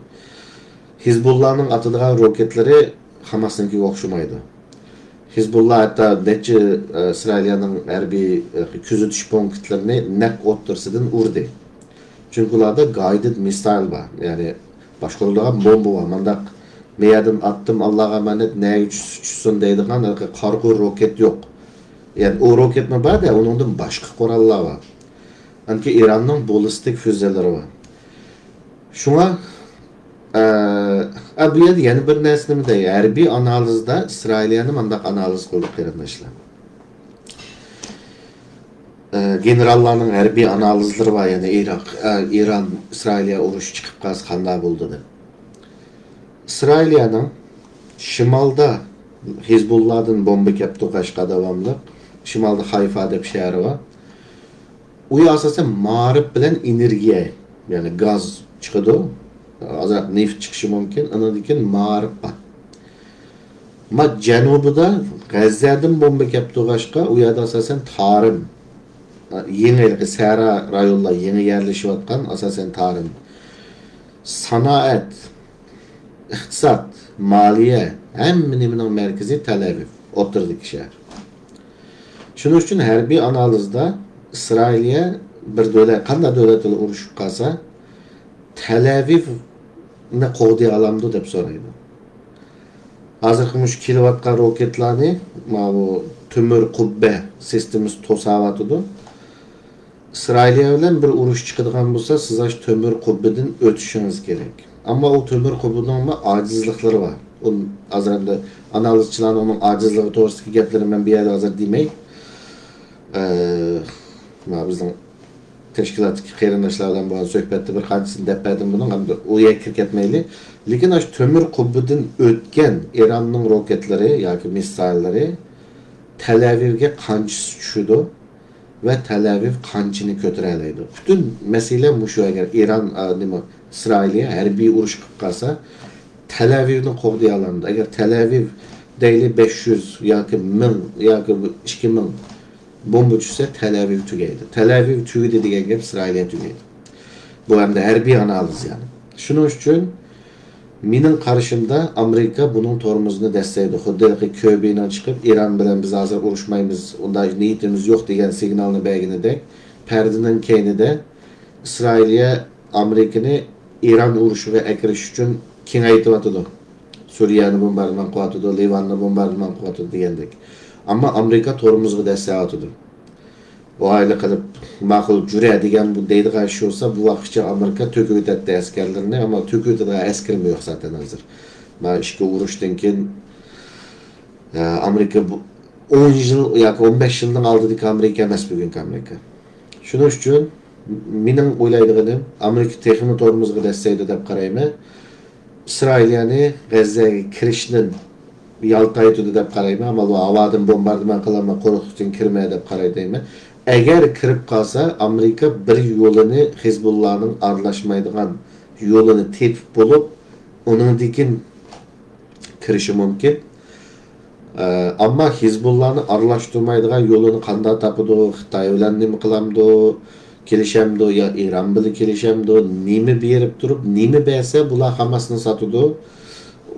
ھىزبۇللانىڭ ئاتىدىغان روكېتلىرى خاماسنىڭكىگە ئوخشىمايدۇ. ھىزبۇللا ھەتتا نەچچە، ئە، ئىسرائىلىيەنىڭ ھەربىي، ئە، كۆزىتىش پونكىتلىرىنى نەق ئوتتۇرىسىدىن ئۇردى. چۈنكى ئۇلاردا guided missile بار، يەنى باشقۇرۇلىدىغان بومبا بار. مانداق مەيەردىن ئاتتىم، ئاللاغا ئامانەت، نەگە چۈشسە چۈشسۇن دەيدىغان قارىغۇ روكېت يوق. يەنى ئۇ روكېتمۇ بار-دە، ئۇنىڭدىن باشقا قوراللار بار. ئانكى ئىراننىڭ باللىستىك فۈزەلىرى بار. شۇڭا، ئە، ئە، بۇ يەردە يەنە بىر نەرسە نېمە دەي؟ ھەربىي ئانالىزدا ئىسرائىلىيەنى مانداق ئانالىز قىلدۇق، قېرىنداشلار. ئە، گېنېراللارنىڭ ھەربىي ئانالىزلىرى بار، يەنى ئىراق، ئە، ئىران، ئىسرائىلىيە ئۇرۇشى چىقىپ قالسا قانداق بولىدۇ دەپ. ئىسرائىلىيەنىڭ شىمالدا ھىزبۇللادىن بومبا كەپتۇ، قەشقەر داۋاملىق. شىمالدا خايفا دەپ شەھىرى بار. ئۇ ئاساسەن مائارىپ بىلەن ئېنېرگىيە، يەنى گاز چىقىدۇ. ئازراق نېفىت چىقىشى مۇمكىن. ئاندىن كېيىن مائارىپ بار. ما جەنۇبىدا غەززەدىن بومبا كەپ تۇرغاچقا، ئۇ يەردە ئاساسەن تارىم، يېڭى ھېلىقى سەھرا رايونلار، يېڭى يەرلىشىۋاتقان ئاساسەن تارىم. سانائەت، ئىقتىساد، مالىيە، ھەممە نېمىنىڭ مەركىزى تەل ئەۋىۋ، ئوتتۇرىدىكى شەھەر. شۇنىڭ ئۈچۈن ھەربىي ئانالىزدا ئىسرائىلىيە بىر دۆلەت، قانداق دۆلەت بىلەن ئۇرۇشۇپ قالسا، تەل ئەۋىۋنى قوغدىيالامدۇ دەپ سورايدۇ. ھازىرقى مۇشۇ كېلىۋاتقان روكېتلارنى ماۋۇ تۆمۈر قۇببە سىستېمىسى توساۋاتىدۇ. ئىسرائىلىيە بىلەن بىر ئۇرۇش چىقىدىغان بولسا، سىز ئاشۇ تۆمۈر قۇببىدىن ئۆتۈشىڭىز كېرەك. ئەمما ئۇ تۆمۈر قۇببىنىڭمۇ ئاجىزلىقلىرى بار. ئۇ ھازىر ئەمدى ئانالىزچىلارنىڭ ئۇنىڭ ئاجىزلىقى توغرىسىدىكى گەپلىرىنى مەن بۇ يەردە ھازىر دېمەي. ئە، مانا بىزنىڭ تەشكىلاتتىكى قېرىنداشلار بىلەن بولغان سۆھبەتتە بىر قانچىسىنى دەپ بەردىم بۇنىڭ، ئەمدى ئۇ يەرگە كىرىپ كەتمەيلى. لېكىن ئاشۇ تۆمۈر قۇببىدىن ئۆتكەن ئىراننىڭ روكېتلىرى ياكى مىسسايللىرى تەل ئەۋىۋگە قانچىسى چۈشىدۇ ۋە تەل ئەۋىۋ قانچىنى كۆتۈرەلەيدۇ؟ پۈتۈن مەسىلە مۇشۇ. ئەگەر ئىران، ئا، نېمە، ئىسرائىلىيە ھەربىي ئۇرۇش قىلىپ قالسا، تەل ئەۋىۋنى قوغدىيالامدۇ؟ ئەگەر تەل ئەۋىۋ دەيلى بەش يۈز ياكى مىڭ ياكى ئىككى مىڭ بومبا چۈشسە، تەل ئەۋىۋ تۈگەيدۇ. تەل ئەۋىۋ تۈگىدى دېگەن گەپ ئىسرائىلىيە تۈگەيدۇ. بۇ ئەمدى ھەربىي ئانالىز يەنى. شۇنىڭ ئۈچۈن مېنىڭ قارىشىمدا ئامېرىكا بۇنىڭ تورمۇزىنى دەسسەيدۇ. خۇددى ھېلىقى كۆبىنىڭ چىقىپ، ئىران بىلەن بىز ھازىر ئۇرۇشمايمىز، ئۇنداق نىيىتىمىز يوق دېگەن سىگنالنى بەرگىنىدەك، پەردىنىڭ كەينىدە ئىسرائىلىيە ئامېرىكىنى ئىران ئۇرۇشىغا ئەكىرىش ئۈچۈن كېڭەيتىۋاتىدۇ. سۈرىيەنى بومباردىمان قىلىۋاتىدۇ، لىۋاننى بومباردىمان قىلىۋاتىدۇ دېگەندەك. ئەمما ئامېرىكا تورمۇزغا دەسسەۋاتىدۇ. ئۇ ئايلى قىلىپ، ماقۇل، جۈرە دېگەن بۇ دەيدىغان ئىش بولسا، بۇ ۋاقىتقىچە ئامېرىكا تۆكۈۋېتەتتى ئەسكەرلىرىنى، ئەمما تۆكۈۋېتىدىغان ئەسكىرىمۇ يوق زاتەن ھازىر. مانا ئىككى ئۇرۇشتىن كېيىن، ئە، ئامېرىكا بۇ ئون يىل ياكى ئون بەش يىلنىڭ ئالدىدىكى ئامېرىكا ئەمەس بۈگۈنكى ئامېرىكا. شۇنىڭ ئۈچۈن مېنىڭ ئويلايدىغىنىم، ئامېرىكا تېخىمۇ تورمۇزغا دەسسەيدۇ دەپ قارايمەن. ئىسرائىلىيەنى غەززەگە كىرىشتىن يالتايتىدۇ دەپ قارايمەن. ئەمما بۇ ھاۋادىن بومباردىمان قىلىمەن، قورقۇنچتىن كىرمە دەپ قارايدىمەن. ئەگەر كىرىپ قالسا، ئامېرىكا بىر يولىنى، ھېزبۇللانىڭ ئارىلاشمايدىغان يولىنى تېپىپ بولۇپ، ئۇنىڭدىن كېيىن كىرىشى مۇمكىن. ئە، ئەمما ھېزبۇللانى ئارىلاشتۇرمايدىغان يولىنى قانداق تاپىدۇ؟ خىتاي بىلەن نېمە قىلامدۇ؟ كېلىشەمدۇ يا ئىران بىلەن كېلىشەمدۇ؟ نېمە بېرىپ تۇرۇپ، نېمە بەرسە بۇلار خاماسنى ساتىدۇ؟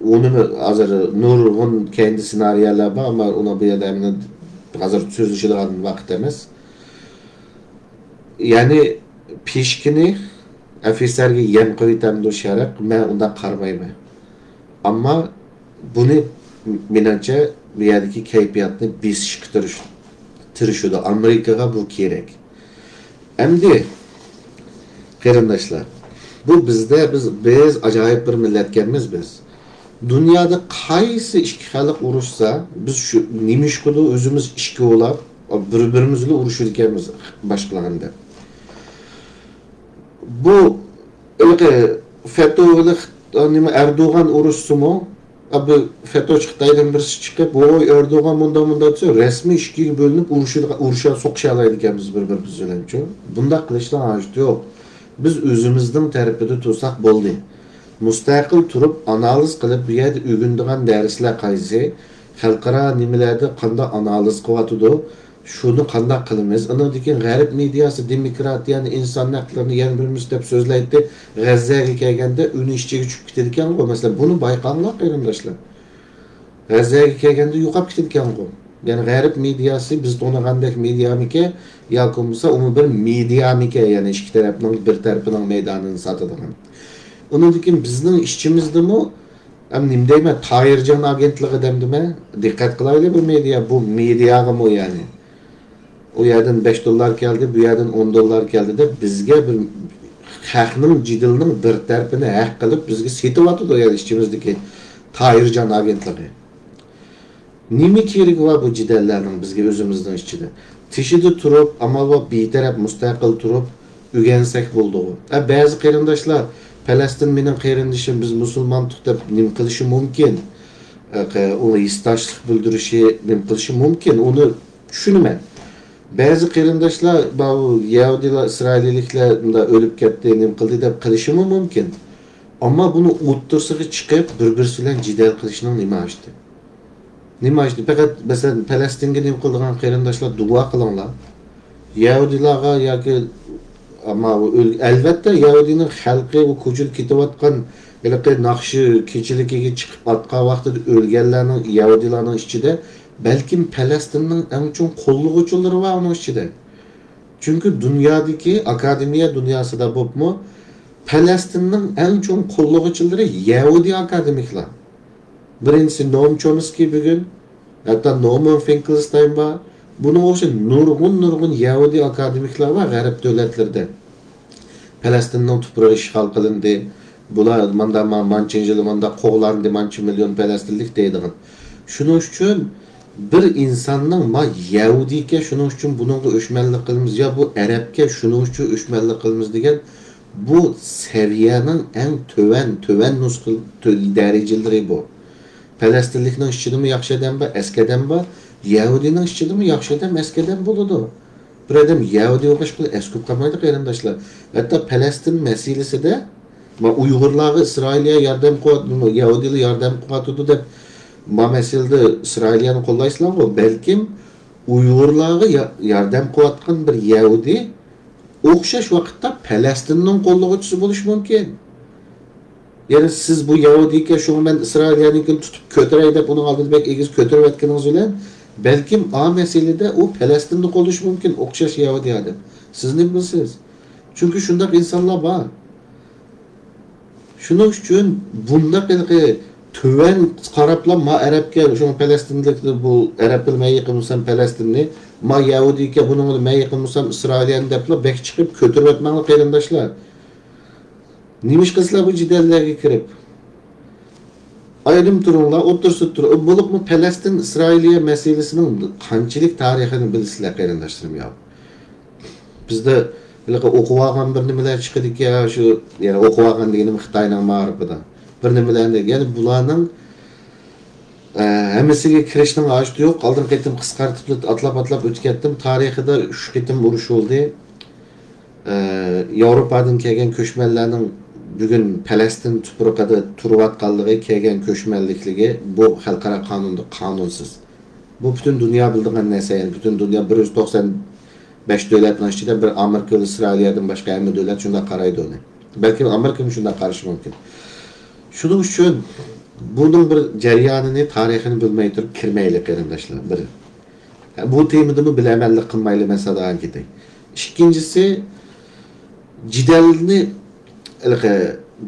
ئۇنى ھازىر نۇرغۇن كەينىدە سېنارىيەلەر بار، ئەمما ئۇنى بۇ يەردە ھازىر سۆزلىشىدىغان ۋاقىت ئەمەس. يەنى پىشكىنى ئەفسەرگە يەم قىلىۋېتەمدۇ شەرق؟ مەن ئۇنداق قارىمايمەن. ئەمما بۇنى، مېنىڭچە، بۇ يەردىكى كەيپىياتنى بېسىشقا تىرىش-، تىرىشىدۇ. ئامېرىكىغا بۇ كېرەك. ئەمدى، قېرىنداشلار، بۇ بىزدە، بىز، بىز ئاجايىپ بىر مىللەتكەنمىز بىز. دۇنيادا قايسى ئىككى خەلق ئۇرۇشسا، بىز شۇ نېمىشقىدۇر ئۆزىمىز ئىككى بولاپ، بىر-بىرىمىز بىلەن ئۇرۇشىدىكەنمىز باشقىلار دەپ. بۇ ھېلىقى فەتو بىلەن خىت-، نېمە، ئەردوغان ئۇرۇشسىمۇ، ئا، بۇ فەتوچى خىتايدىن بىرسى چىقىپ، ۋوي، ئەردوغان مۇنداق، مۇنداق دېسە، رەسمىي ئىككىگە بۆلۈنۈپ ئۇرۇشىدىغان، ئۇرۇشا-، سوقۇشالايدىكەنمىز بىر-بىرىمىز بىلەنچۇ. بۇنداق قىلىشنىڭ ھاجىتى يوق. بىز ئۆزىمىزنىڭ تەرىپىدە تۇرساق بولدى. مۇستەقىل تۇرۇپ، ئانالىز قىلىپ، بۇ يەردە ئۆگىنىدىغان دەرسلەر قايسى؟ خەلقئارا نېمىلەردە قانداق ئانالىز قىلىۋاتىدۇ؟ شۇنى قانداق قىلىمىز؟ ئۇنىڭدىن كېيىن غەرب مېدىياسى دېموكراتىيەنى، ئىنسان ھەقلىرىنى يەنە بىرىمىز دەپ سۆزلەيتتى. غەززەگە كەلگەندە ئۆينىڭ ئىچىگە چۈشۈپ كېتىدىكەنغۇ. مەسىلەن، بۇنى بايقاڭلار، قېرىنداشلار. غەززەگە كەلگەندە يوقاپ كېتىدىكەنغۇ. يەنى غەرب مېدىياسى بىز تونۇغاندەك مېدىيامىكەن ياكى بولمىسا ئۇمۇ بىر مېدىيامىكەن، يەنى ئىككى تەرەپنىڭ بىر تەرىپىنىڭ مەيدانىنى ساتىدىغان. ئۇنىڭدىن كېيىن بىزنىڭ ئىچىمىزدىمۇ، ئەم، نېمە دەيمەن، تاھىرجان ئاگېنتلىقى دەمدىمەن؟ دىققەت قىلايلى بۇ مېدىيا، بۇ مېدىياغىمۇ يەنى. ئۇ يەردىن بەش دوللار كەلدى، بۇ يەردىن ئون دوللار كەلدى دەپ بىزگە بىر خەقنىڭ جېدىلىنىڭ بىر تەرىپىنى ھەق قىلىپ بىزگە سېتىۋاتىدۇ، يەنى ئىچىمىزدىكى تاھىرجان ئاگېنتلىقى. نېمە كېرىكى بار بۇ جېدەللەرنىڭ بىزگە ئۆزىمىزنىڭ ئىچىدە؟ تېشىدا تۇرۇپ، ئامال بار بىتەرەپ مۇستەقىل تۇرۇپ ئۆگەنسەك بولدىغۇ. ئە، بەزى قېرىنداشلار پەلەستىن مېنىڭ قېرىندىشىم، بىز مۇسۇلمانتۇق دەپ نېمە قىلىشى مۇمكىن؟ ئە، قە-، ئۇ ھېسداشلىق بىلدۈرۈشى، نېمە قىلىشى مۇمكىن؟ ئۇنى چۈشىنىمەن. بەزى قېرىنداشلار، بۇ يەھۇدىيلار، ئىسرائىلىيلىكلەر مۇنداق ئۆلۈپ كەتتى، نېمە قىلدى دەپ قىلىشىمۇ مۇمكىن. ئەمما بۇنى ئوتتۇرىسىغا چىقىپ، بىر-بىرسى بىلەن جېدەل قىلىشنىڭ نېمە ھاجىتى؟ نېمە ئىشتا پەقەت، مەسىلەن، پەلەستىنگە نېمە قىلىدىغان قېرىنداشلار دۇئا قىلىڭلار. يەھۇدىيلارغا ياكى، ئەمما ئۇ ئۆل-، ئەلۋەتتە، يەھۇدىينىڭ خەلقى ئۇ كوچىدا كېتىۋاتقان، ھېلىقى ناخشا كېچىلىكىگە چىقىپ ئاتقان ۋاقتىدا ئۆلگەنلەرنىڭ، يەھۇدىيلارنىڭ ئىچىدە بەلكىم پەلەستىننىڭ ئەڭ چوڭ قوللىغۇچىلىرى بار ئۇنىڭ ئىچىدە. چۈنكى دۇنيادىكى ئاكادېمىيە دۇنياسىدا بولۇپمۇ پەلەستىننىڭ ئەڭ چوڭ قوللىغۇچىلىرى يەھۇدىي ئاكادېمىكلار. بىرىنچىسى نوم چومسكىي بۈگۈن، ھەتتا نورمان فىنكلستاين بار. بۇنىڭغا ئوخشاش نۇرغۇن، نۇرغۇن يەھۇدىي ئاكادېمىكلار بار غەرب دۆلەتلىرىدە. پەلەستىننىڭ تۇپرىقى ئىشغال قىلىندى، بۇلار ماندا ما-، مانچە يىل ماندا قوغلاندى، مانچە مىليون پەلەستىنلىك دەيدىغان. شۇنىڭ ئۈچۈن بىر ئىنساننىڭ ما يەھۇدىيكەن، شۇنىڭ ئۈچۈن بۇنىڭغا ئۆچمەنلىك قىلىمىز يا بۇ ئەرەبكەن، شۇنىڭ ئۈچۈن ئۆچمەنلىك قىلىمىز دېگەن بۇ سەۋىيەنىڭ ئەڭ تۆۋەن، تۆۋەن نۇسخا-، تۆ-، دەرىجىلىرى بۇ. پەلەستىنلىكنىڭ ئىچىدىمۇ ياخشى ئادەم بار، ئەسكى ئادەم بار. يەھۇدىينىڭ ئىچىدىمۇ ياخشى ئادەم، ئەسكى ئادەم بولىدۇ. بىر ئادەم يەھۇدىي بولغاچقا ئەسكى بولۇپ قالمايدۇ، قېرىنداشلار. ھەتتا پەلەستىن مەسىلىسىدە، ما ئۇيغۇرلارغا ئىسرائىلىيە ياردەم قىلىۋات-، يەھۇدىيلار ياردەم قىلىۋاتىدۇ دەپ، ما مەسىلىدە ئىسرائىلىيەنى قوللايسىلارغۇ، بەلكىم ئۇيغۇرلارغا يا-، ياردەم قىلىۋاتقان بىر يەھۇدىي ئوخشاش ۋاقىتتا پەلەستىننىڭ قوللىغۇچىسى بولۇشى مۇمكىن. يەنى سىز بۇ يەھۇدىيكەن، شۇڭا مەن ئىسرائىلىيەنىڭكىنى تۇتۇپ كۆتۈرەي دەپ ئۇنىڭ ئالدىدا بەك ئېگىز كۆتۈرۈۋەتكىنىڭىز بىلەن، بەلكىم ئا مەسىلىدە ئۇ پەلەستىننى قوللىشى مۇمكىن، ئوخشاش يەھۇدىي ئادەم. سىز نېمە بىلىسىز؟ چۈنكى شۇنداق ئىنسانلار بار. شۇنىڭ ئۈچۈن بۇنداق ھېلىقى تۆۋەن قاراپلا، ما ئەرەبكەن، شۇڭا پەلەستىنلىك بۇ ئەرەب بىلەن مەن يېقىن بولسام پەلەستىننى، ما يەھۇدىيكەن، بۇنىڭ بىلەن مەن يېقىن بولسام ئىسرائىلىيەنى دەپلا بەك چىقىپ كۆتۈرۈۋەتمەڭلار، قېرىنداشلار. نېمىشقا سىلەر بۇ جېدەللەرگە كىرىپ؟ ئايرىم تۇرۇڭلار، ئوتتۇرىسىدا تۇرۇڭ. بولۇپمۇ پەلەستىن، ئىسرائىلىيە مەسىلىسىنىڭ قانچىلىك تارىخىنى بىلىسىلەر، قېرىنداشلىرىم يا؟ بىزدە ھېلىقى ئوقۇۋالغان بىر نېمىلەر چىقىدىكەن، شۇ، يەنى ئوقۇۋالغان دېگىنىم خىتاينىڭ مائارىپىدا. بىر نېمىلەرنى، يەنى بۇلارنىڭ، ئە، ھەممىسىگە كىرىشنىڭ ھاجىتى يوق. ئالدىن قېتىم قىسقارتىپ ئاتلاپ-ئاتلاپ ئۆتۈپ كەتتىم. تارىخىدا ئۈچ قېتىم ئۇرۇش بولدى. ئە، ياۋروپادىن كەلگەن كۆچمەنلەرنىڭ بۈگۈن پەلەستىن تۇپرىقىدا تۇرۇۋاتقانلىقى، كەلگەن كۆچمەنلىكلىكى بۇ خەلقئارا قانۇندا قانۇنسىز. بۇ پۈتۈن دۇنيا بىلىدىغان نەرسە، يەنى پۈتۈن دۇنيا بىر يۈز توقسان بەش دۆلەتنىڭ ئىچىدە بىر ئامېرىكا بىلەن ئىسرائىلىيەدىن باشقا ھەممە دۆلەت شۇنداق قارايدۇ ئۇنى. بەلكىم ئامېرىكىمۇ شۇنداق قارىشى مۇمكىن. شۇنىڭ ئۈچۈن بۇنىڭ بىر جەريانىنى، تارىخىنى بىلمەي تۇرۇپ كىرمەيلى، قېرىنداشلار. بىر. بۇ تېمىدىمۇ بىلەمەنلىك قىلمايلى، مەن ساداغان كېتەي. ئىككىنچىسى، جېدەلنى، ھېلىقى،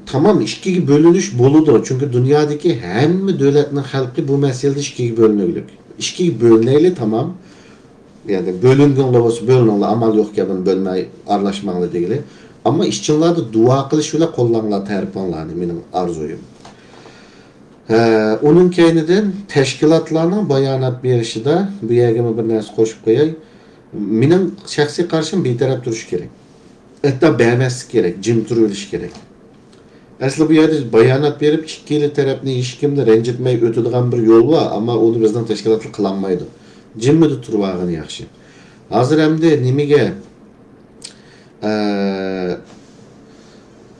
تامام ئىككىگە بۆلۈنۈش بولىدۇ. چۈنكى دۇنيادىكى ھەممە دۆلەتنىڭ خەلقى بۇ مەسىلىدە ئىككىگە بۆلۈنۈگلۈك. ئىككىگە بۆلۈنەيلى، تامام. يەنى بۆلۈنگۈڭلار بولسا بۆلۈنۈڭلار، ئامال يوقكەن بۇنى بۆلمەي ئارىلاشماڭلار دېگىلى. ئەمما ئىچىڭلاردا دۇئا قىلىش بىلەن قوللاڭلار تەرىپىڭلارنى، مېنىڭ ئارزۇيۇم. ھە، ئۇنىڭ كەينىدىن تەشكىلاتلارنىڭ بايانات بېرىشىدا بۇ يەرگىمۇ بىر نەرسە قوشۇپ قوياي. مېنىڭ شەخسىي قارىشىم بىتەرەپ تۇرۇش كېرەك. ھەتتا بەرمەسلىك كېرەك، جىم تۇرۇۋېلىش كېرەك. ئەسلى بۇ يەردە بايانات بېرىپ، ئىككىلا تەرەپنى ھېچكىمنى رەنجىتمەي ئۆتىدىغان بىر يول بار، ئەمما ئۇنى بىزنىڭ تەشكىلاتلار قىلالمايدۇ. جىممىدە تۇرۇۋالغىنى ياخشى. ھازىر ئەمدى نېمىگە، ئە،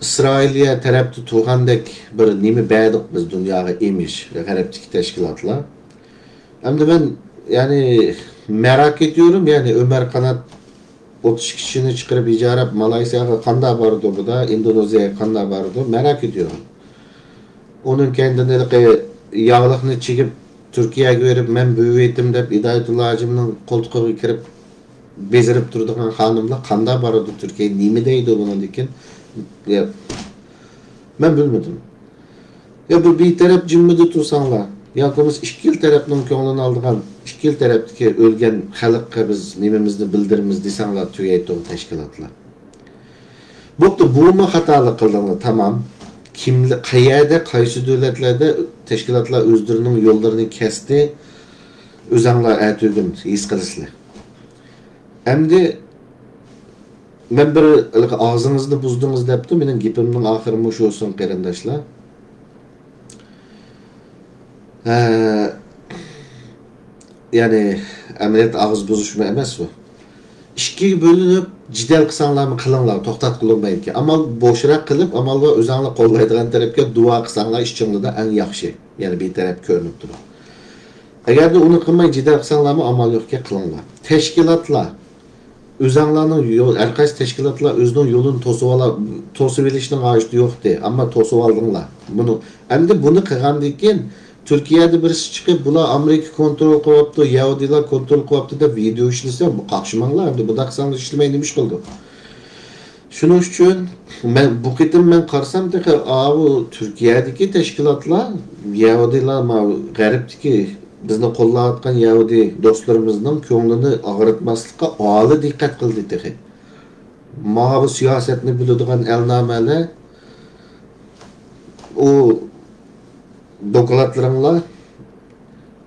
ئىسرائىلىيە تەرەپتە تۇرغاندەك بىر نېمە بەردۇق بىز دۇنياغا ئىمىج، غەربتىكى تەشكىلاتلار. ئەمدى مەن، يەنى، مەراق ئېتىيورۇم، يەنى ئۆمەر قانات ئوتتۇز ئىككى كىشىنى چىقىرىپ ھىجرەت، مالايسىياغا قانداق بارىدۇ بۇ دا، ئىندونېزىيەگە قانداق بارىدۇ، مەراق ئېتىيورۇم. ئۇنىڭ كەينىدىن ھېلىقى ياغلىقنى چىگىپ تۈركىيەگە بېرىپ، مەن بۈۋىيتىم دەپ ھىدايەتۇللا ھاجىمنىڭ قولتۇقىغا كىرىپ بېزىرىپ تۇرىدىغان خانىملار قانداق بارىدۇ تۈركىيەگە، نېمە دەيدۇ بۇنىڭدىن كېيىن؟ يا، مەن بىلمىدىم. يا بۇ بىتەرەپ جىممىدە تۇرساڭلار، ياكى بولمىسا ئىككىلا تەرەپنىڭ كۆڭلىنى ئالىدىغان، ئىككىلا تەرەپتىكى ئۆلگەن خەلققە بىز نېمىمىزنى بىلدۈرىمىز دېسەڭلار تۈگەيتتىغۇ تەشكىلاتلار. بوپتۇ، بۇمۇ خاتالىق قىلدىڭلار، تامام. كىملە-، قەيەردە، قايسى دۆلەتلەردە تەشكىلاتلار ئۆزلىرىنىڭ يوللىرىنى كەستى، ئۆزەڭلار ئەتىگۈن ھېس قىلىسىلەر. ئەمدى مەن بىر ھېلىقى ئاغزىڭىزنى بۇزدىڭىز دەپتۇ، مېنىڭ گېپىمنىڭ ئاخىرى مۇشۇ بولسۇن، قېرىنداشلار. ھە، يەنى ئەمەلىيەتتە ئاغزى بۇزۇشمۇ ئەمەس بۇ. ئىككىگە بۆلۈنۈپ جېدەل قىلساڭلارمۇ قىلىڭلار، توختاتقىلى بولمايدىكەن. ئامال بوشراق قىلىپ، ئامال بار ئۆزەڭلار قوللايدىغان تەرەپكە دۇئا قىلساڭلار ئىچىڭلاردا ئەڭ ياخشى. يەنى بىتەرەپ كۆرۈنۈپ تۇرۇپ. ئەگەردە ئۇنى قىلماي جېدەل قىلساڭلارمۇ ئامال يوقكەن، قىلىڭلار. تەشكىلاتلار ئۆزەڭلارنىڭ يول، ھەر قايسى تەشكىلاتلار ئۆزىنىڭ يولىنى توسۇۋالا، توسۇۋېلىشنىڭ ھاجىتى يوقتى، ئەمما توسۇۋالدىڭلار بۇنى. ئەمدى بۇنى قىلغاندىن كېيىن تۈركىيەدە بىرسى چىقىپ، بۇلار ئامېرىكا كونترول قىلىۋاپتۇ، يەھۇدىيلار كونترول قىلىۋاپتۇ دەپ ۋىدېئو ئىشلىسە، بۇ قاقشىماڭلار، ئەمدى بۇنداق قىلساڭلار ئىشلىمەي نېمە ئىش قىلىدۇ؟ شۇنىڭ ئۈچۈن مەن بۇ قېتىم مەن قارىسام تېخى ئاۋۇ تۈركىيەدىكى تەشكىلاتلار، يەھۇدىيلار، ماۋۇ غەربتىكى بىزنى قوللاۋاتقان يەھۇدىي دوستلىرىمىزنىڭ كۆڭلىنى ئاغرىتماسلىققا ئالىي دىققەت قىلدى تېخى. ماۋۇ سىياسەتنى بىلىدىغان ئەلنامەلەر، ئۇ دوكلاتلىرىڭلار،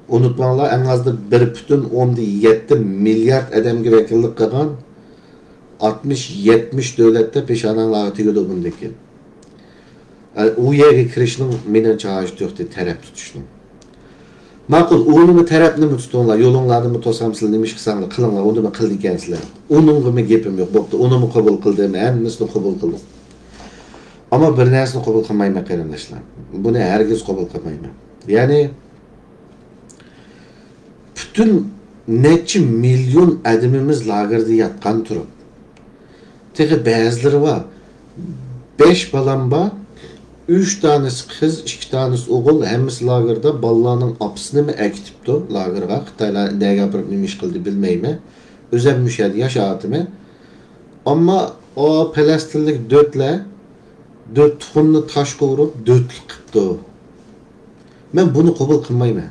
ئۇنتۇماڭلار، ئەڭ ئازدا بىر پۈتۈن ئوندىن يەتتە مىليارد ئادەمگە ۋەكىللىك قىلغان ئاتمىش، يەتمىش دۆلەتتە پېشانەڭلارغا تېگىدۇ بۇندىن كېيىن. ئە، ئۇ يەرگە كىرىشنىڭ مېنىڭچە ھاجىتى يوق دەيدۇ، تەرەپ تۇتۇشنىڭ. ماقۇل، ئۇنىمۇ تەرەپنىمۇ تۇتۇڭلار، يولۇڭلاردىمۇ توسامسىلەر، نېمە ئىش قىلساڭلار قىلىڭلار، ئۇنىمۇ قىلىدىكەنسىلەر. ئۇنىڭغىمۇ گېپىم يوق، بوپتۇ، ئۇنىمۇ قوبۇل قىلدىم، ھەممىسىنى قوبۇل قىلدىم. ئەمما بىر نەرسىنى قوبۇل قىلمايمەن، قېرىنداشلار. بۇنى ھەرگىز قوبۇل قىلمايمەن. يەنى، پۈتۈن نەچچە مىليون ئادىمىمىز لاگېردا ياتقان تۇرۇپ. تېخى بەزىلىرى بار. بەش بالام بار. ئۈچ دانىسى قىز، ئىككى دانىسى ئوغۇل. ھەممىسى لاگېردا. بالىلارنىڭ ئاپىسىنىمۇ ئەكېتىپتۇ لاگېرغا. خىتايلار نەگە ئاپىرىپ نېمە ئىش قىلدى بىلمەيمەن. ئۆزۈم مۇشۇ يەردە ياشاۋاتىمەن. ئەمما ئۇ پەلەستىنلىك دۆتلەر، دۆت تۇخۇمنى تاشقا ئۇرۇپ، دۆتلۈك قىپتۇ. مەن بۇنى قوبۇل قىلمايمەن.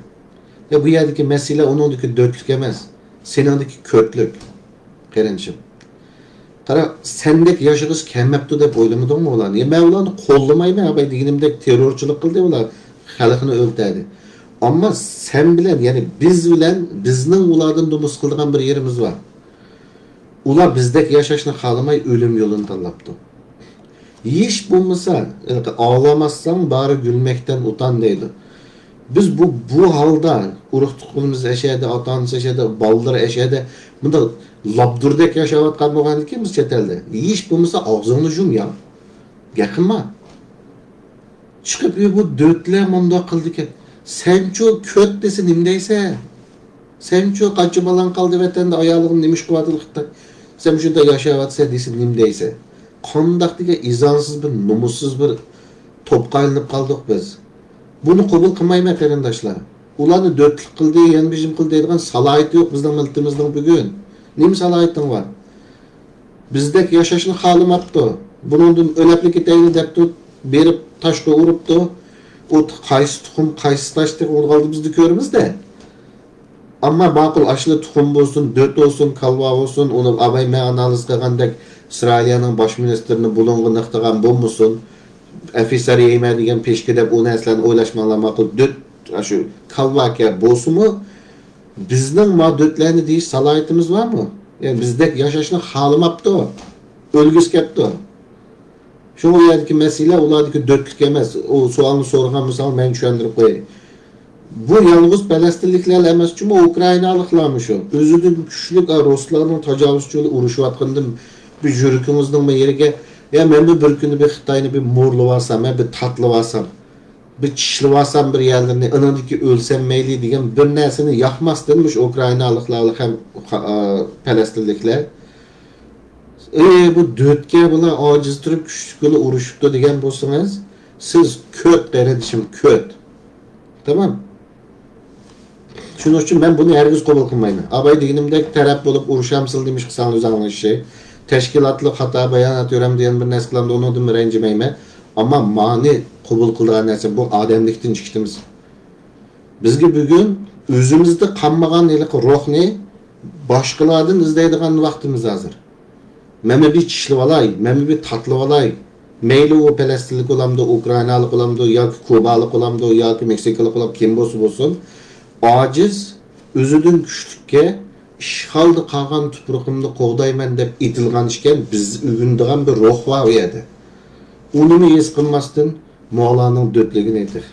يا بۇ يەردىكى مەسىلە ئۇنىڭدىكى دۆتلۈك ئەمەس، سېنىڭدىكى كۆتلۈك، قېرىندىشىم. قارا، سەندەك ياشىغۇسى كەلمەپتۇ دەپ ئويلىمىدىڭمۇ ئۇلارنى؟ يا مەن ئۇلارنى قوللىمايمەن، ھە، باي دېگىنىمدەك تېررورچىلىق قىلدى ئۇلار، خەلقنى ئۆلتۈردى. ئەمما سەن بىلەن، يەنى بىز بىلەن، بىزنىڭ ئۇلاردىن نومۇس قىلىدىغان بىر يېرىمىز بار. ئۇلار بىزدەك ياشاشنى خالىماي ئۆلۈم يولىنى تاللاپتۇ. ھېچ بولمىسا، ھېلىقى، «ئاغلاماسساڭ، بارى گۈلمەكتىن ئۇتان» دەيدۇ. بىز بۇ، بۇ ھالدا، ئۇرۇق-تۇغقىنىمىز ئەشەدە، ئاتا-ئانىسى ئەشەدە، بالىلىرى ئەشەدە، مۇنداق لابدۇردەك ياشاۋاتقان بولغاندىكىن بىز چەت ئەلدە، ھېچ بولمىسا ئاغزىڭنى يۇم يا. گەپ قىلما. چىقىپ، «ئۆي، بۇ دۆتلەر مۇنداق قىلدىكەن.» سەنچۇ كۆت دېسە نېمە دەيسەن؟ سەنچۇ قانچە بالاڭ قالدى ۋەتەندە، ئايالىڭ نېمە ئىش قىلىۋاتىدۇ خىتاي؟ سەن مۇشۇنداق ياشاۋاتىسەن دېسە نېمە دەيسەن؟ قانداق دېگەن ئىزانسىز بىر، نومۇسسىز بىر توپقا ئايلىنىپ قالدۇق بىز. بۇنى قوبۇل قىلمايمەن، قېرىنداشلار. ئۇلارنى دۆتلۈك قىلدى، يەنە بىر قىلدى دەيدىغان سالاھىيىتى يوق بىزنىڭ مىللىتىمىزنىڭ بۈگۈن. نېمە سالاھىيىتىڭ بار؟ بىزدەك ياشاشنى خالىماپتۇ. بۇنىڭدىن ئۆلەپلا كېتەيلى دەپتۇ، بېرىپ تاشقا ئۇرۇپتۇ. ئۇ قايسى تۇخۇم، قايسى تاش دېگەن ئۇنىڭ ئالدى بىزدە كۆرىمىز-دە. ئەمما ماقۇل، ئاشۇلا تۇخۇم بولسۇن، دۆت بولسۇن، كالۋا بولسۇن، ئۇنى ئاباي مەن ئانالىز قىلغاندەك ئىسرائىلىيەنىڭ باش مىنىستىرىنى بۇلۇڭغا نىقتىغان بولمىسۇن، ئەفسەر يەيمەن دېگەن پىشكا دەپ ئۇ نەرسىلەرنى ئويلاشماڭلار ماقۇل. دۆت، ئاشۇ كالۋاكە بولسىمۇ، بىزنىڭ ما دۆتلەرنى دېيىش سالاھىيىتىمىز بارمۇ؟ يەنى بىزدەك ياشاشنى خالىماپتۇ، ئۆلگۈسى كەپتۇ. شۇڭا ئۇ يەردىكى مەسىلە ئۇلاردىكى دۆتلۈك ئەمەس. ئۇ سوئالنى سورىغان بولساڭ، مەن چۈشەندۈرۈپ قوياي. بۇ يالغۇز پەلەستىنلىكلەر ئەمەس جۇمۇ، ئۇكرائىنالىقلارمۇ شۇ. ئۆزىدىن كۈچلۈك، ئا، رۇسلارنىڭ تاجاۋۇزچىلىرى ئۇرۇشۇۋاتقىنىدىن بىر يۈرىكىڭىزنىڭ بىر يېرىگە، يا مەنمۇ بىر كۈنى بىر خىتاينى بىر مورلىۋالسام، ھە، بىر تاتلىۋالسام، بىر چىشلىۋالسام بىر يەرلىرىنى، ئانىڭدىن كېيىن ئۆلسەم مەيلى دېگەن بىر نەرسىنى ياقماستىن مۇشۇ ئۇكرائىنالىقلار ھەم، ئا، پەلەستىنلىكلەر، ئى، بۇ دۆتكە بۇلار ئاجىز تۇرۇپ كۈچلۈك بىلەن ئۇرۇشۇپتۇ دېگەن بولسىڭىز، سىز كۆت، قېرىندىشىم، كۆت. تامام. شۇنىڭ ئۈچۈن مەن بۇنى ھەرگىز قوبۇل قىلمايمەن. ئاباي دېگىنىمدەك تەرەپ بولۇپ ئۇرۇشامسىلەر نېمە ئىش قىلساڭلار ئۆزۈڭلار ئىشى. تەشكىلاتلىق خاتا بايانات يۈرەمدۇ يەنە بىر نەرسە قىلامدۇ، ئۇنىڭدىنمۇ رەنجىمەيمەن. ئەمما مانى قوبۇل قىلىدىغان نەرسە بۇ ئادەملىكتىن چىقىشىمىز. بىزگە بۈگۈن ئۆزىمىزدە قالمىغان ھېلىقى روھنى باشقىلاردىن ئىزدەيدىغان ۋاقتىمىز ھازىر. مەنمۇ بىر چىشلىۋالاي، مەنمۇ بىر تاتلىۋالاي. مەيلى ئۇ پەلەستىنلىك بولامدۇ، ئۇكرائىنالىق بولامدۇ، ياكى كۇبالىق بولامدۇ، ياكى مېكسىكىلىق بولامدۇ، كىم بولسا بولسۇن. ئاجىز، ئۆزىدىن كۈچلۈككە، ئىشغالدا قالغان تۇپرىقىمنى قوغدايمەن دەپ ئېتىلغان ئىكەن، بىز ئۆگىنىدىغان بىر روھ بار ئۇ يەردە. ئۇنىمۇ ھېس قىلماستىن، مولانىڭ دۆتلۈكىنى تېخى.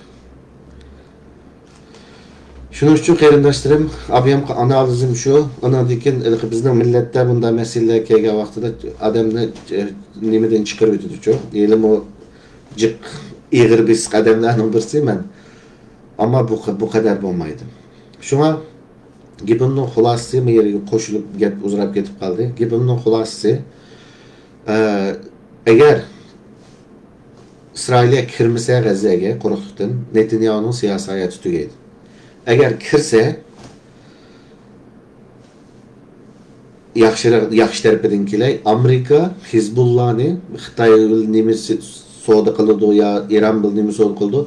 شۇنىڭ ئۈچۈن قېرىنداشلىرىم، ئابىيام ئانالىزىم شۇ. ئاناندىن كېيىن ھېلىقى بىزنىڭ مىللەتتە بۇنداق مەسىلىلەر كەلگەن ۋاقتىدا ئادەمنى، ئە، نېمىدىن چىقىرىۋېتىدۇچۇ. ھېلىمۇ جىق، ئېغىر بېسىق ئادەملەرنىڭ بىرسى مەن. ئەمما بۇ، بۇ قەدەر بولمايدۇ. شۇڭا گېپىمنىڭ خۇلاسىسى، بۇ يەرگە قوشۇلۇپ گەپ ئۇزىراپ كېتىپ قالدى. گېپىمنىڭ خۇلاسىسى، ئە، ئەگەر ئىسرائىلىيە كىرمىسە غەززەگە قۇرۇقلۇقتىن، نېتەنياھۇنىڭ سىياسىي ھاياتى تۈگەيدۇ. ئەگەر كىرسە، ياخشىراق، ياخشى تەرىپىدىن كېلەي، ئامېرىكا ھىزبۇللانى، خىتاي بىلەن نېمە سودا قىلىدۇ يا ئىران بىلەن نېمە سودا قىلىدۇ،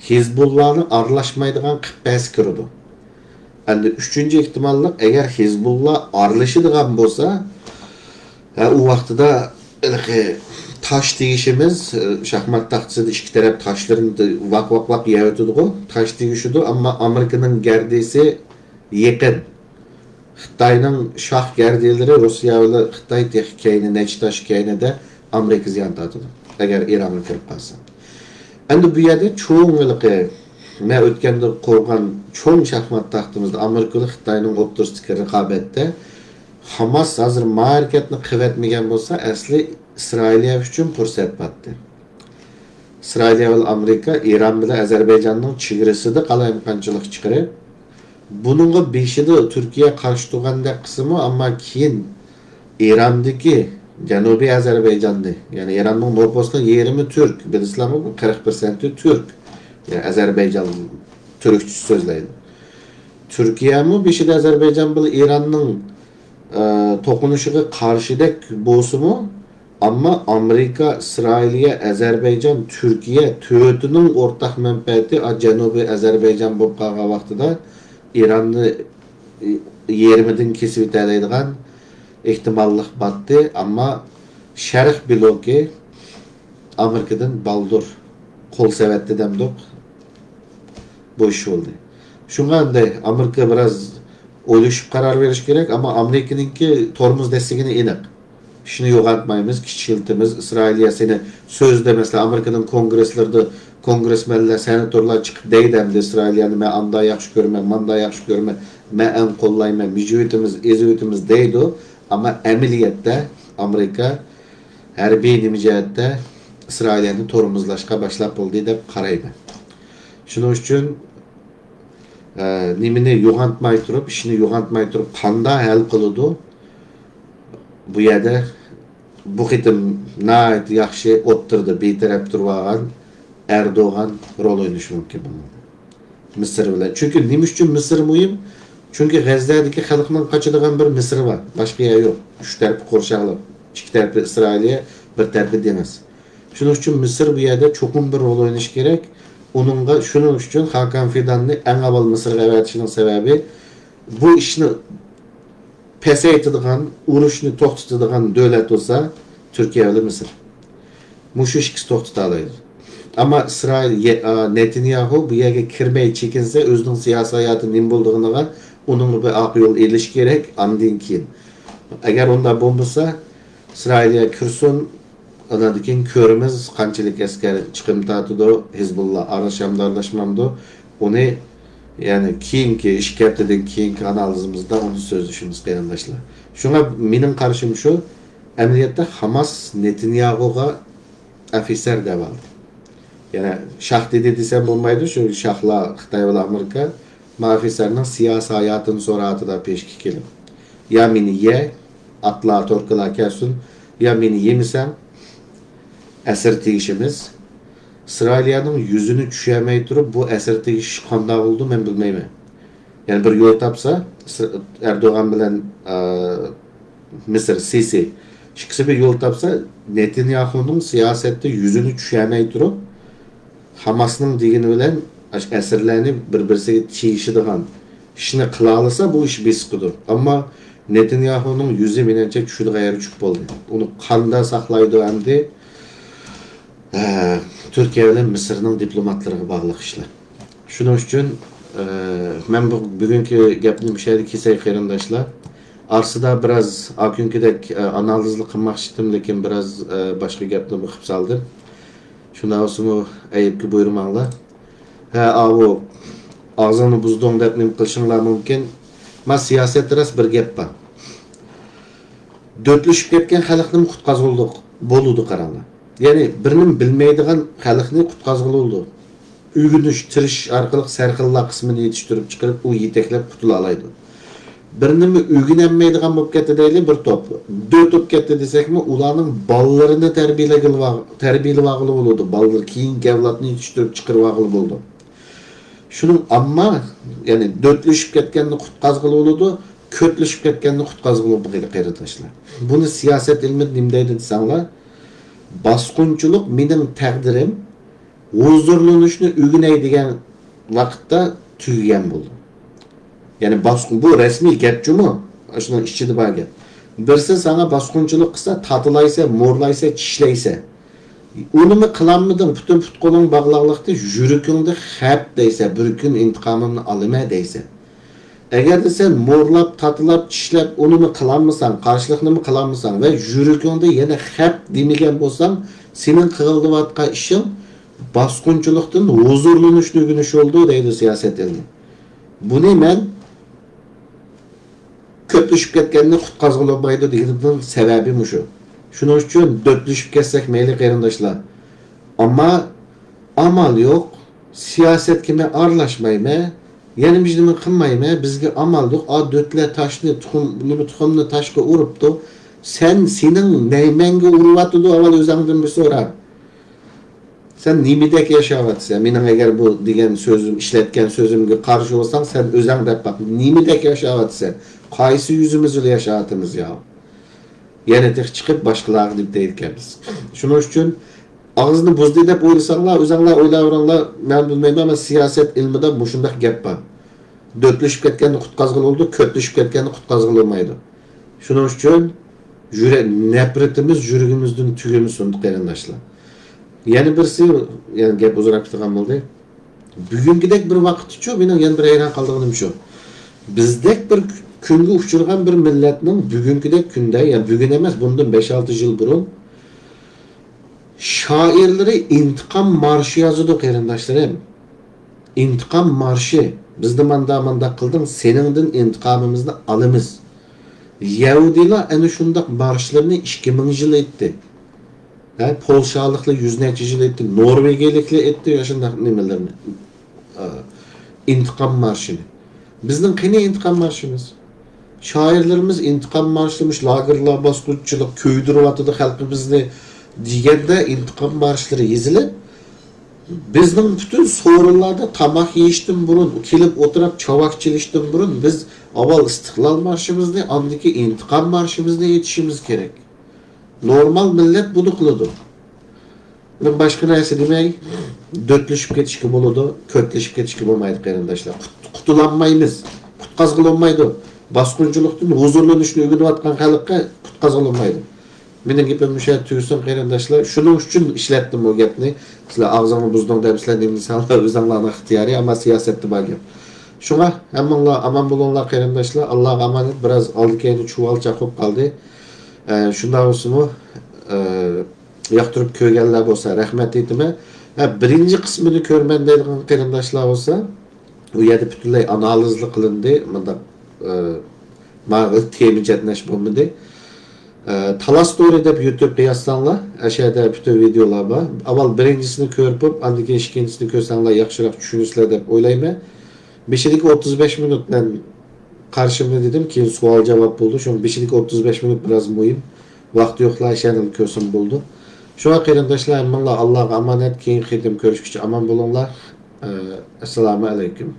ھىزبۇللانى ئارىلاشمايدىغان قىلىپ بەرسە كىرىدۇ. ئەمدى ئۈچىنچى ئېھتىماللىق، ئەگەر ھىزبۇللا ئارىلىشىدىغان بولسا، ھە، ئۇ ۋاقتىدا ھېلىقى تاش تېگىشىمىز، شاھمات تاختىسىدا ئىككى تەرەپ تاشلىرىنى ۋاق، ۋاق، ۋاق يەۋېتىدىغۇ، تاش تېگىشىدۇ، ئەمما ئامېرىكىنىڭ گەردىسى يېقىن. خىتاينىڭ شاھ گەردىلىرى، روسىيە بىلەن خىتاي تېخى كەينى، نەچچە تاش كەينىدە ئامېرىكا زىيان تارتىدۇ، ئەگەر ئىرانغا كىرىپ قالسا. ئەمدى بۇ يەردە چوڭ ھېلىقى، مەن ئۆتكەندە قۇرغان چوڭ شاھمات تاختىمىزدا ئامېرىكا بىلەن خىتاينىڭ ئوتتۇرىسىدىكى رىقابەتتە ھاماس ھازىر ما ھەرىكەتنى قىلىۋەتمىگەن بولسا، ئەسلى ئىسرائىلىيە ئۈچۈن پۇرسەت بارتى. ئىسرائىلىيە بىلەن ئامېرىكا ئىران بىلەن ئەزەربەيجاننىڭ چېگرىسىدا قالايمىقانچىلىق چىقىرىپ، بۇنىڭغا بېشىدا تۈركىيە قارشى تۇرغاندەك قىلسىمۇ، ئەمما كېيىن ئىراندىكى جەنۇبىي ئەزەربەيجاننى، يەنى ئىراننىڭ نوپۇسىنىڭ يېرىمى تۈرك، بىلىسىلەرمۇ، قىرىق پىرسەنتى تۈرك. يەنى ئەزەربەيجان تۈركچە سۆزلەيدۇ. تۈركىيەمۇ بېشىدا ئەزەربەيجان بىلەن ئىراننىڭ، ئە، توقۇنۇشىغا قارشىدەك بولسىمۇ، ئەمما ئامېرىكا، ئىسرائىلىيە، ئەزەربەيجان، تۈركىيە تۆتىنىڭ ئورتاق مەنپەئەتى، ئا، جەنۇبىي ئەزەربەيجان بولۇپ قالغان ۋاقتىدا ئىراننى، ئى، يېرىمىدىن كېسىۋېتەلەيدىغان ئېھتىماللىق بارتى. ئەمما شەرق بلوكى ئامېرىكىدىن بالدۇر قول سېلىۋەتتى دەمدۇق. بۇ ئىش بولدى. شۇڭا ئەمدى ئامېرىكا بىراز ئويلىشىپ قارار بېرىشى كېرەك، ئەمما ئامېرىكىنىڭكى تورمۇز دەسسىگىنى ئېنىق. ئىشنى يوغانتمايمىز، كىچىكلىتىمىز. ئىسرائىلىيە سېنى سۆزدە، مەسىلەن، ئامېرىكىنىڭ كونگرېسلىرىدا كونگرېسمەنلەر، سېناتورلار چىقىپ دەيدۇ ئەمدى ئىسرائىلىيەنى مەن ئاندا ياخشى كۆرىمەن، ماندا ياخشى كۆرىمەن، مەن ئەڭ قوللايمەن، مىجىۋېتىمىز، ئېزىۋېتىمىز دەيدۇ. ئەمما ئەمەلىيەتتە ئامېرىكا ھەربىي نېمە جەھەتتە ئىسرائىلىيەنى تورمۇزلاشقا باشلاپ بولدى دەپ قارايمەن. شۇنىڭ ئۈچۈن، ئە، نېمىنى يوغانتماي تۇرۇپ، ئىشنى يوغانتماي تۇرۇپ قاندا ھەل قىلىدۇ؟ بۇ يەردە بۇ قېتىم ناھايىتى ياخشى ئوتتۇرىدا بىتەرەپ تۇرۇۋالغان ئەردوغان رول ئوينىشى مۇمكىن بۇنىڭدا. مىسىر بىلەن. چۈنكى نېمە ئۈچۈن مىسىر مۇھىم؟ چۈنكى غەززەدىكى خەلقنىڭ قاچىدىغان بىر مىسىرى بار. باشقا يەر يوق. ئۈچ تەرىپى قورشاقلىق. ئىككى تەرىپى ئىسرائىلىيە، بىر تەرىپى دېڭىز. شۇنىڭ ئۈچۈن مىسىر بۇ يەردە چوقۇم بىر رول ئوينىشى كېرەك. ئۇنىڭغا، شۇنىڭ ئۈچۈن خاكان فىداننى ئەڭ ئاۋۋال مىسىرغا ئەۋەتىشىنىڭ سەۋەبى، بۇ ئىشنى پەسەيتىدىغان، ئۇرۇشنى توختىتىدىغان دۆلەت بولسا تۈركىيە بىلەن مىسىر. مۇشۇ ئىككىسى توختىتالايدۇ. ئەمما ئىسرائىل، يە-، ئا، نېتانياھۇ بۇ يەرگە كىرمەي چېكىنسە، ئۆزىنىڭ سىياسىي ھاياتى نېمە بولىدىغىنىغا ئۇنىڭغا بىر ئارقا يول ئېلىش كېرەك، ئاندىن كېيىن. ئەگەر ئۇنداق بولمىسا، ئىسرائىلىيە كىرسۇن، ئاندىن كېيىن كۆرىمىز، قانچىلىك ئەسكەر چىقىم تارتىدۇ، ھىزبۇللا ئارىلىشامدۇ، ئارىلاشمامدۇ، ئۇنى، يەنى كېيىنكى ئىككى ھەپتىدىن كېيىنكى ئانالىزىمىزدا ئۇنى سۆزلىشىمىز، قېرىنداشلار. شۇڭا مېنىڭ قارىشىم شۇ، ئەمەلىيەتتە ھاماس نېتانياھۇغا ئوفىتسېر دەۋالدى. يەنە شاھ دېدى دېسەم بولمايدۇ، شۇ شاھلار خىتاي بىلەن ئامېرىكا. ما ئوفىتسېرنىڭ سىياسىي ھاياتىنى سوراۋاتىدۇ پېشكە كېلىپ. يا مېنى يە، ئاتلار، توركىلار كەلسۇن، يا مېنى يېمىسەڭ، ئەسىر تېگىشىمىز. ئىسرائىلىيەنىڭ يۈزىنى چۈشۈرمەي تۇرۇپ، بۇ ئەسىر تېگىش قانداق بولىدۇ، مەن بىلمەيمەن. يەنى بىر يول تاپسا، ئىسر-، ئەردوغان بىلەن، ئە، مىسىر، سىسى ئىككىسى بىر يول تاپسا، نېتانياھۇنىڭ سىياسەتتە يۈزىنى چۈشۈرمەي تۇرۇپ، ھاماسنىڭ دېگىنى بىلەن ئەسىرلەرنى بىر-بىرسىگە تېگىشىدىغان ئىشنى قىلالىسا، بۇ ئىش بېسىقىدۇ. ئەمما نېتانياھۇنىڭ يۈزى، مېنىڭچە، چۈشىدىغان يەر چۈشۈپ بولدى. ئۇنى قاندا ساقلايدۇ ئەمدى؟ ھە، تۈركىيە بىلەن مىسىرنىڭ دىپلوماتلىرىغا باغلىق ئىشلار. شۇنىڭ ئۈچۈن، ئە، مەن بۇ بۈگۈنكى گەپنى مۇشۇ يەردە كېسەي، قېرىنداشلار. ئارىسىدا بىراز ئاكۈنكىدەك، ئە، ئانالىزلا قىلماقچى ئىدىم، لېكىن بىراز، ئە، باشقا گەپنى بۇ قىلىپ سالدىم. شۇنداق بولسىمۇ ئەيىبكە بۇيرۇماڭلار. ھە، ئاۋۇ ئاغزىڭنى بۇزدۇڭ دەپ نېمە قىلىشىڭلار مۇمكىن. ما سىياسەتتە راست بىر گەپ بار. دۆتلىشىپ كەتكەن خەلقنىمۇ قۇتقازغىلى بولىدۇ، قاراڭلار. يەنى بىر نېمە بىلمەيدىغان خەلقنى قۇتقازغىلى بولىدۇ. ئۆگىنىش، تىرىشىش ئارقىلىق سەرخىللار قىسمىنى يېتىشتۈرۈپ چىقىرىپ، ئۇ يېتەكلەپ قۇتۇلالايدۇ. بىر نېمە ئۆگىنەلمەيدىغان بولۇپ كەتتى دەيلى، بىر توپ. دۆت بولۇپ كەتتى دېسەكمۇ، ئۇلارنىڭ بالىلىرىنى تەربىيەلىگىلى-، تەربىيەلىۋالغىلى بولىدۇ. بالىلىرى كېيىنكى ئەۋلادنى يېتىشتۈرۈپ چىقىرىۋالغىلى بولىدۇ. شۇنىڭ ئامما، يەنى دۆتلىشىپ كەتكەننى قۇتقازغىلى بولىدۇ، كۆتلىشىپ كەتكەننى قۇتقازغىلى بولمايدۇ، قېرىنداشلار. بۇنى سىياسەت ئىلمى نېمە دەيدۇ دېسەڭلار، باسقۇنچىلىق مېنىڭ تەقدىرىم، ھۇزۇرلىنىشنى ئۆگىنەي دېگەن ۋاقىتتا تۈگىگەن بولىدۇ. يەنى باسقۇن، بۇ رەسمىي گەپ جۇمۇ، شۇنىڭ ئىچىدە بار گەپ. بىرسى ساڭا باسقۇنچىلىق قىلسا، تاتىلايسەن، مورلايسەن، چىشلەيسەن. ئۇنىمۇ قىلالمىدىڭ، پۈتۈن پۇت-قولۇڭ باغلاقلىقتا، يۈرىكىڭدە خەپ دەيسەن، بىر كۈن ئىنتىقامىمنى ئالىمەن دەيسەن. ئەگەردە سەن مورلاپ، تاتىلاپ، چىشلەپ، ئۇنىمۇ قىلالمىساڭ، قارشىلىقنىمۇ قىلالمىساڭ ۋە يۈرىكىڭدە يەنە خەپ دېمىگەن بولساڭ، سېنىڭ قىلىۋاتقان ئىشىڭ باسقۇنچىلىقتىن ھۇزۇرلىنىشنى ئۆگىنىش بولىدۇ، دەيدۇ سىياسەت ئىلمى. بۇنى مەن كۆپلىشىپ كەتكەننى قۇتقازغىلى بولمايدۇ دېگىنىمنىڭ سەۋەبى مۇشۇ. شۇنىڭ ئۈچۈن دۆتلىشىپ كەتسەك مەيلى، قېرىنداشلار. ئەمما ئامال يوق. سىياسەتكە مەن ئارىلاشمايمەن. يەنە بىر نېمە قىلمايمەن. بىزگە ئامال يوق. ئا، دۆتلەر تاشنى، تۇخۇم، نېمە، تۇخۇمنى تاشقا ئۇرۇپتۇ. سەن، سېنىڭ نەيمەڭگە ئۇرۇۋاتىدۇ، ئاۋۋال ئۆزۈڭدىن بىر سورا. سەن نېمىدەك ياشاۋاتىسەن؟ مېنىڭ ئەگەر بۇ دېگەن سۆزۈم، ئىشلەتكەن سۆزۈمگە قارشى بولساڭ، سەن ئۆزۈڭ دەپ باق. نېمىدەك ياشاۋاتىسەن؟ قايسى يۈزىمىز بىلەن ياشاۋاتىمىز يا؟ يەنە تېخى چىقىپ باشقىلارغا دەپ دەيدىكەنمىز. شۇنىڭ ئۈچۈن ئاغزىنى بۇزدى دەپ ئويلىساڭلار، ئۆزۈڭلار ئويلاۋېرىڭلار، مەن بىلمەيمەن، ئەمما سىياسەت ئىلمىدا مۇشۇنداق گەپ بار. دۆتلىشىپ كەتكەننى قۇتقازغىلى بولىدۇ، كۆتلىشىپ كەتكەننى قۇتقازغىلى بولمايدۇ. شۇنىڭ ئۈچۈن يۈرە-، نەپرىتىمىز يۈرىكىمىزدىن تۈگىمىسۇن، قېرىنداشلار. يەنە بىرسى، يەنە گەپ ئۇزىراپ كېتىدىغان بولدى. بۈگۈنكىدەك بىر ۋاقىتتىچۇ، مېنىڭ يەنە بىر ھەيران قالىدىغىنىم شۇ. بىزدەك بىر كۈنگە ئۇچرىغان بىر مىللەتنىڭ بۈگۈنكىدەك كۈندە، يا بۈگۈن ئەمەس، بۇندىن بەش-ئالتە يىل بۇرۇن شائىرلىرى ئىنتىقام مارشى يازىدۇ، قېرىنداشلىرىم. ئىنتىقام مارشى. بىزنى ماندا-مانداق قىلدىڭ، سېنىڭدىن ئىنتىقامىمىزنى ئالىمىز. يەھۇدىيلار ئەنە شۇنداق مارشلىرىنى ئىككى مىڭ يىل ئېيتتى. ھە، پولشالىقلار يۈز نەچچە يىل ئېيتتى، نورۋېگىيەلىكلەر ئېيتتى شۇنداق نېمىلەرنى. ئا، ئىنتىقام مارشىنى. بىزنىڭ قېنى ئىنتىقام مارشىمىز؟ شائىرلىرىمىز ئىنتىقام مارشىنى، مۇشۇ لاگېرلار، باسقۇنچىلىق كۆيدۈرۈۋاتىدۇ خەلقىمىزنى دېگەندە ئىنتىقام مارشلىرى يېزىلىپ، بىزنىڭ پۈتۈن سورۇنلاردا تاماق يېيىشتىن بۇرۇن، كېلىپ ئولتۇرۇپ چاۋاك چېلىشتىن بۇرۇن بىز ئاۋۋال ئىستىقلال مارشىمىزنى، ئاندىن كېيىن ئىنتىقام مارشىمىزنى ئېيتىشىمىز كېرەك. نورمال مىللەت بۇنى قىلىدۇ. مەن باشقا نەرسە دېمەي، دۆتلىشىپ كېتىشكە بولىدۇ، كۆتلىشىپ كېتىشكە بولمايدۇ، قېرىنداشلار. قۇت-، قۇتۇلالمايمىز. قۇتقازغىلى بولمايدۇ. باسقۇنچىلىقتىن ھۇزۇرلىنىشنى ئۆگىنىۋاتقان خەلققە قۇتقازغىلى بولمايدۇ. مېنىڭ گېپىم مۇشۇ يەردە تۈگىسۇن، قېرىنداشلار. شۇنىڭ ئۈچۈن ئىشلەتتىم بۇ گەپنى. سىلەر ئاغزىڭنى بۇزدۇڭ دەپ، سىلەر نېمە دېسەڭلار، ئۆزۈڭلارنىڭ ئىختىيارى، ئەمما سىياسەتتە بار گەپ. شۇڭا ھەممىڭلار ئامان بولۇڭلار، قېرىنداشلار. ئاللاغا ئامانەت. بىراز ئالدى-كەينى چۇۋالچاق بولۇپ قالدى. ئە، شۇنداق بولسىمۇ، ئە، ياقتۇرۇپ كۆرگەنلەر بولسا رەھمەت ئېيتىمەن. ھە، بىرىنچى قىسمىنى كۆرمەن دەيدىغان قېرىنداشلار بولسا، ئۇ يەردە پۈتۈنلەي ئانالىزلا قىلىندى. مۇنداق، ئە، ماڭا تېما چەتنەش بولمىدى. ئە، تالاس تورى دەپ يۇتۇبقا يازساڭلار، ئەشەدە پۈتۈن ۋىدېئولار بار. ئاۋۋال بىرىنچىسىنى كۆرۈپ بولۇپ، ئاندىن كېيىن ئىككىنچىسىنى كۆرسەڭلار ياخشىراق چۈشىنىسىلەر دەپ ئويلايمەن. بېشىدىكى ئوتتۇز بەش مىنۇت مەن قارىشىمنى دېدىم، كېيىن سوئال-جاۋاب بولدى. شۇڭا بېشىدىكى ئوتتۇز بەش مىنۇت بىراز مۇھىم. ۋاقتى يوقلار ئەشەدىلا كۆرسىمۇ بولىدۇ. شۇڭا قېرىنداشلار، ھەممىڭلار ئاللاغا ئامانەت، كېيىنكى قېتىم كۆرۈشكىچە ئامان بولۇڭلار. ئە، ئەسسالامۇ ئەلەيكۇم.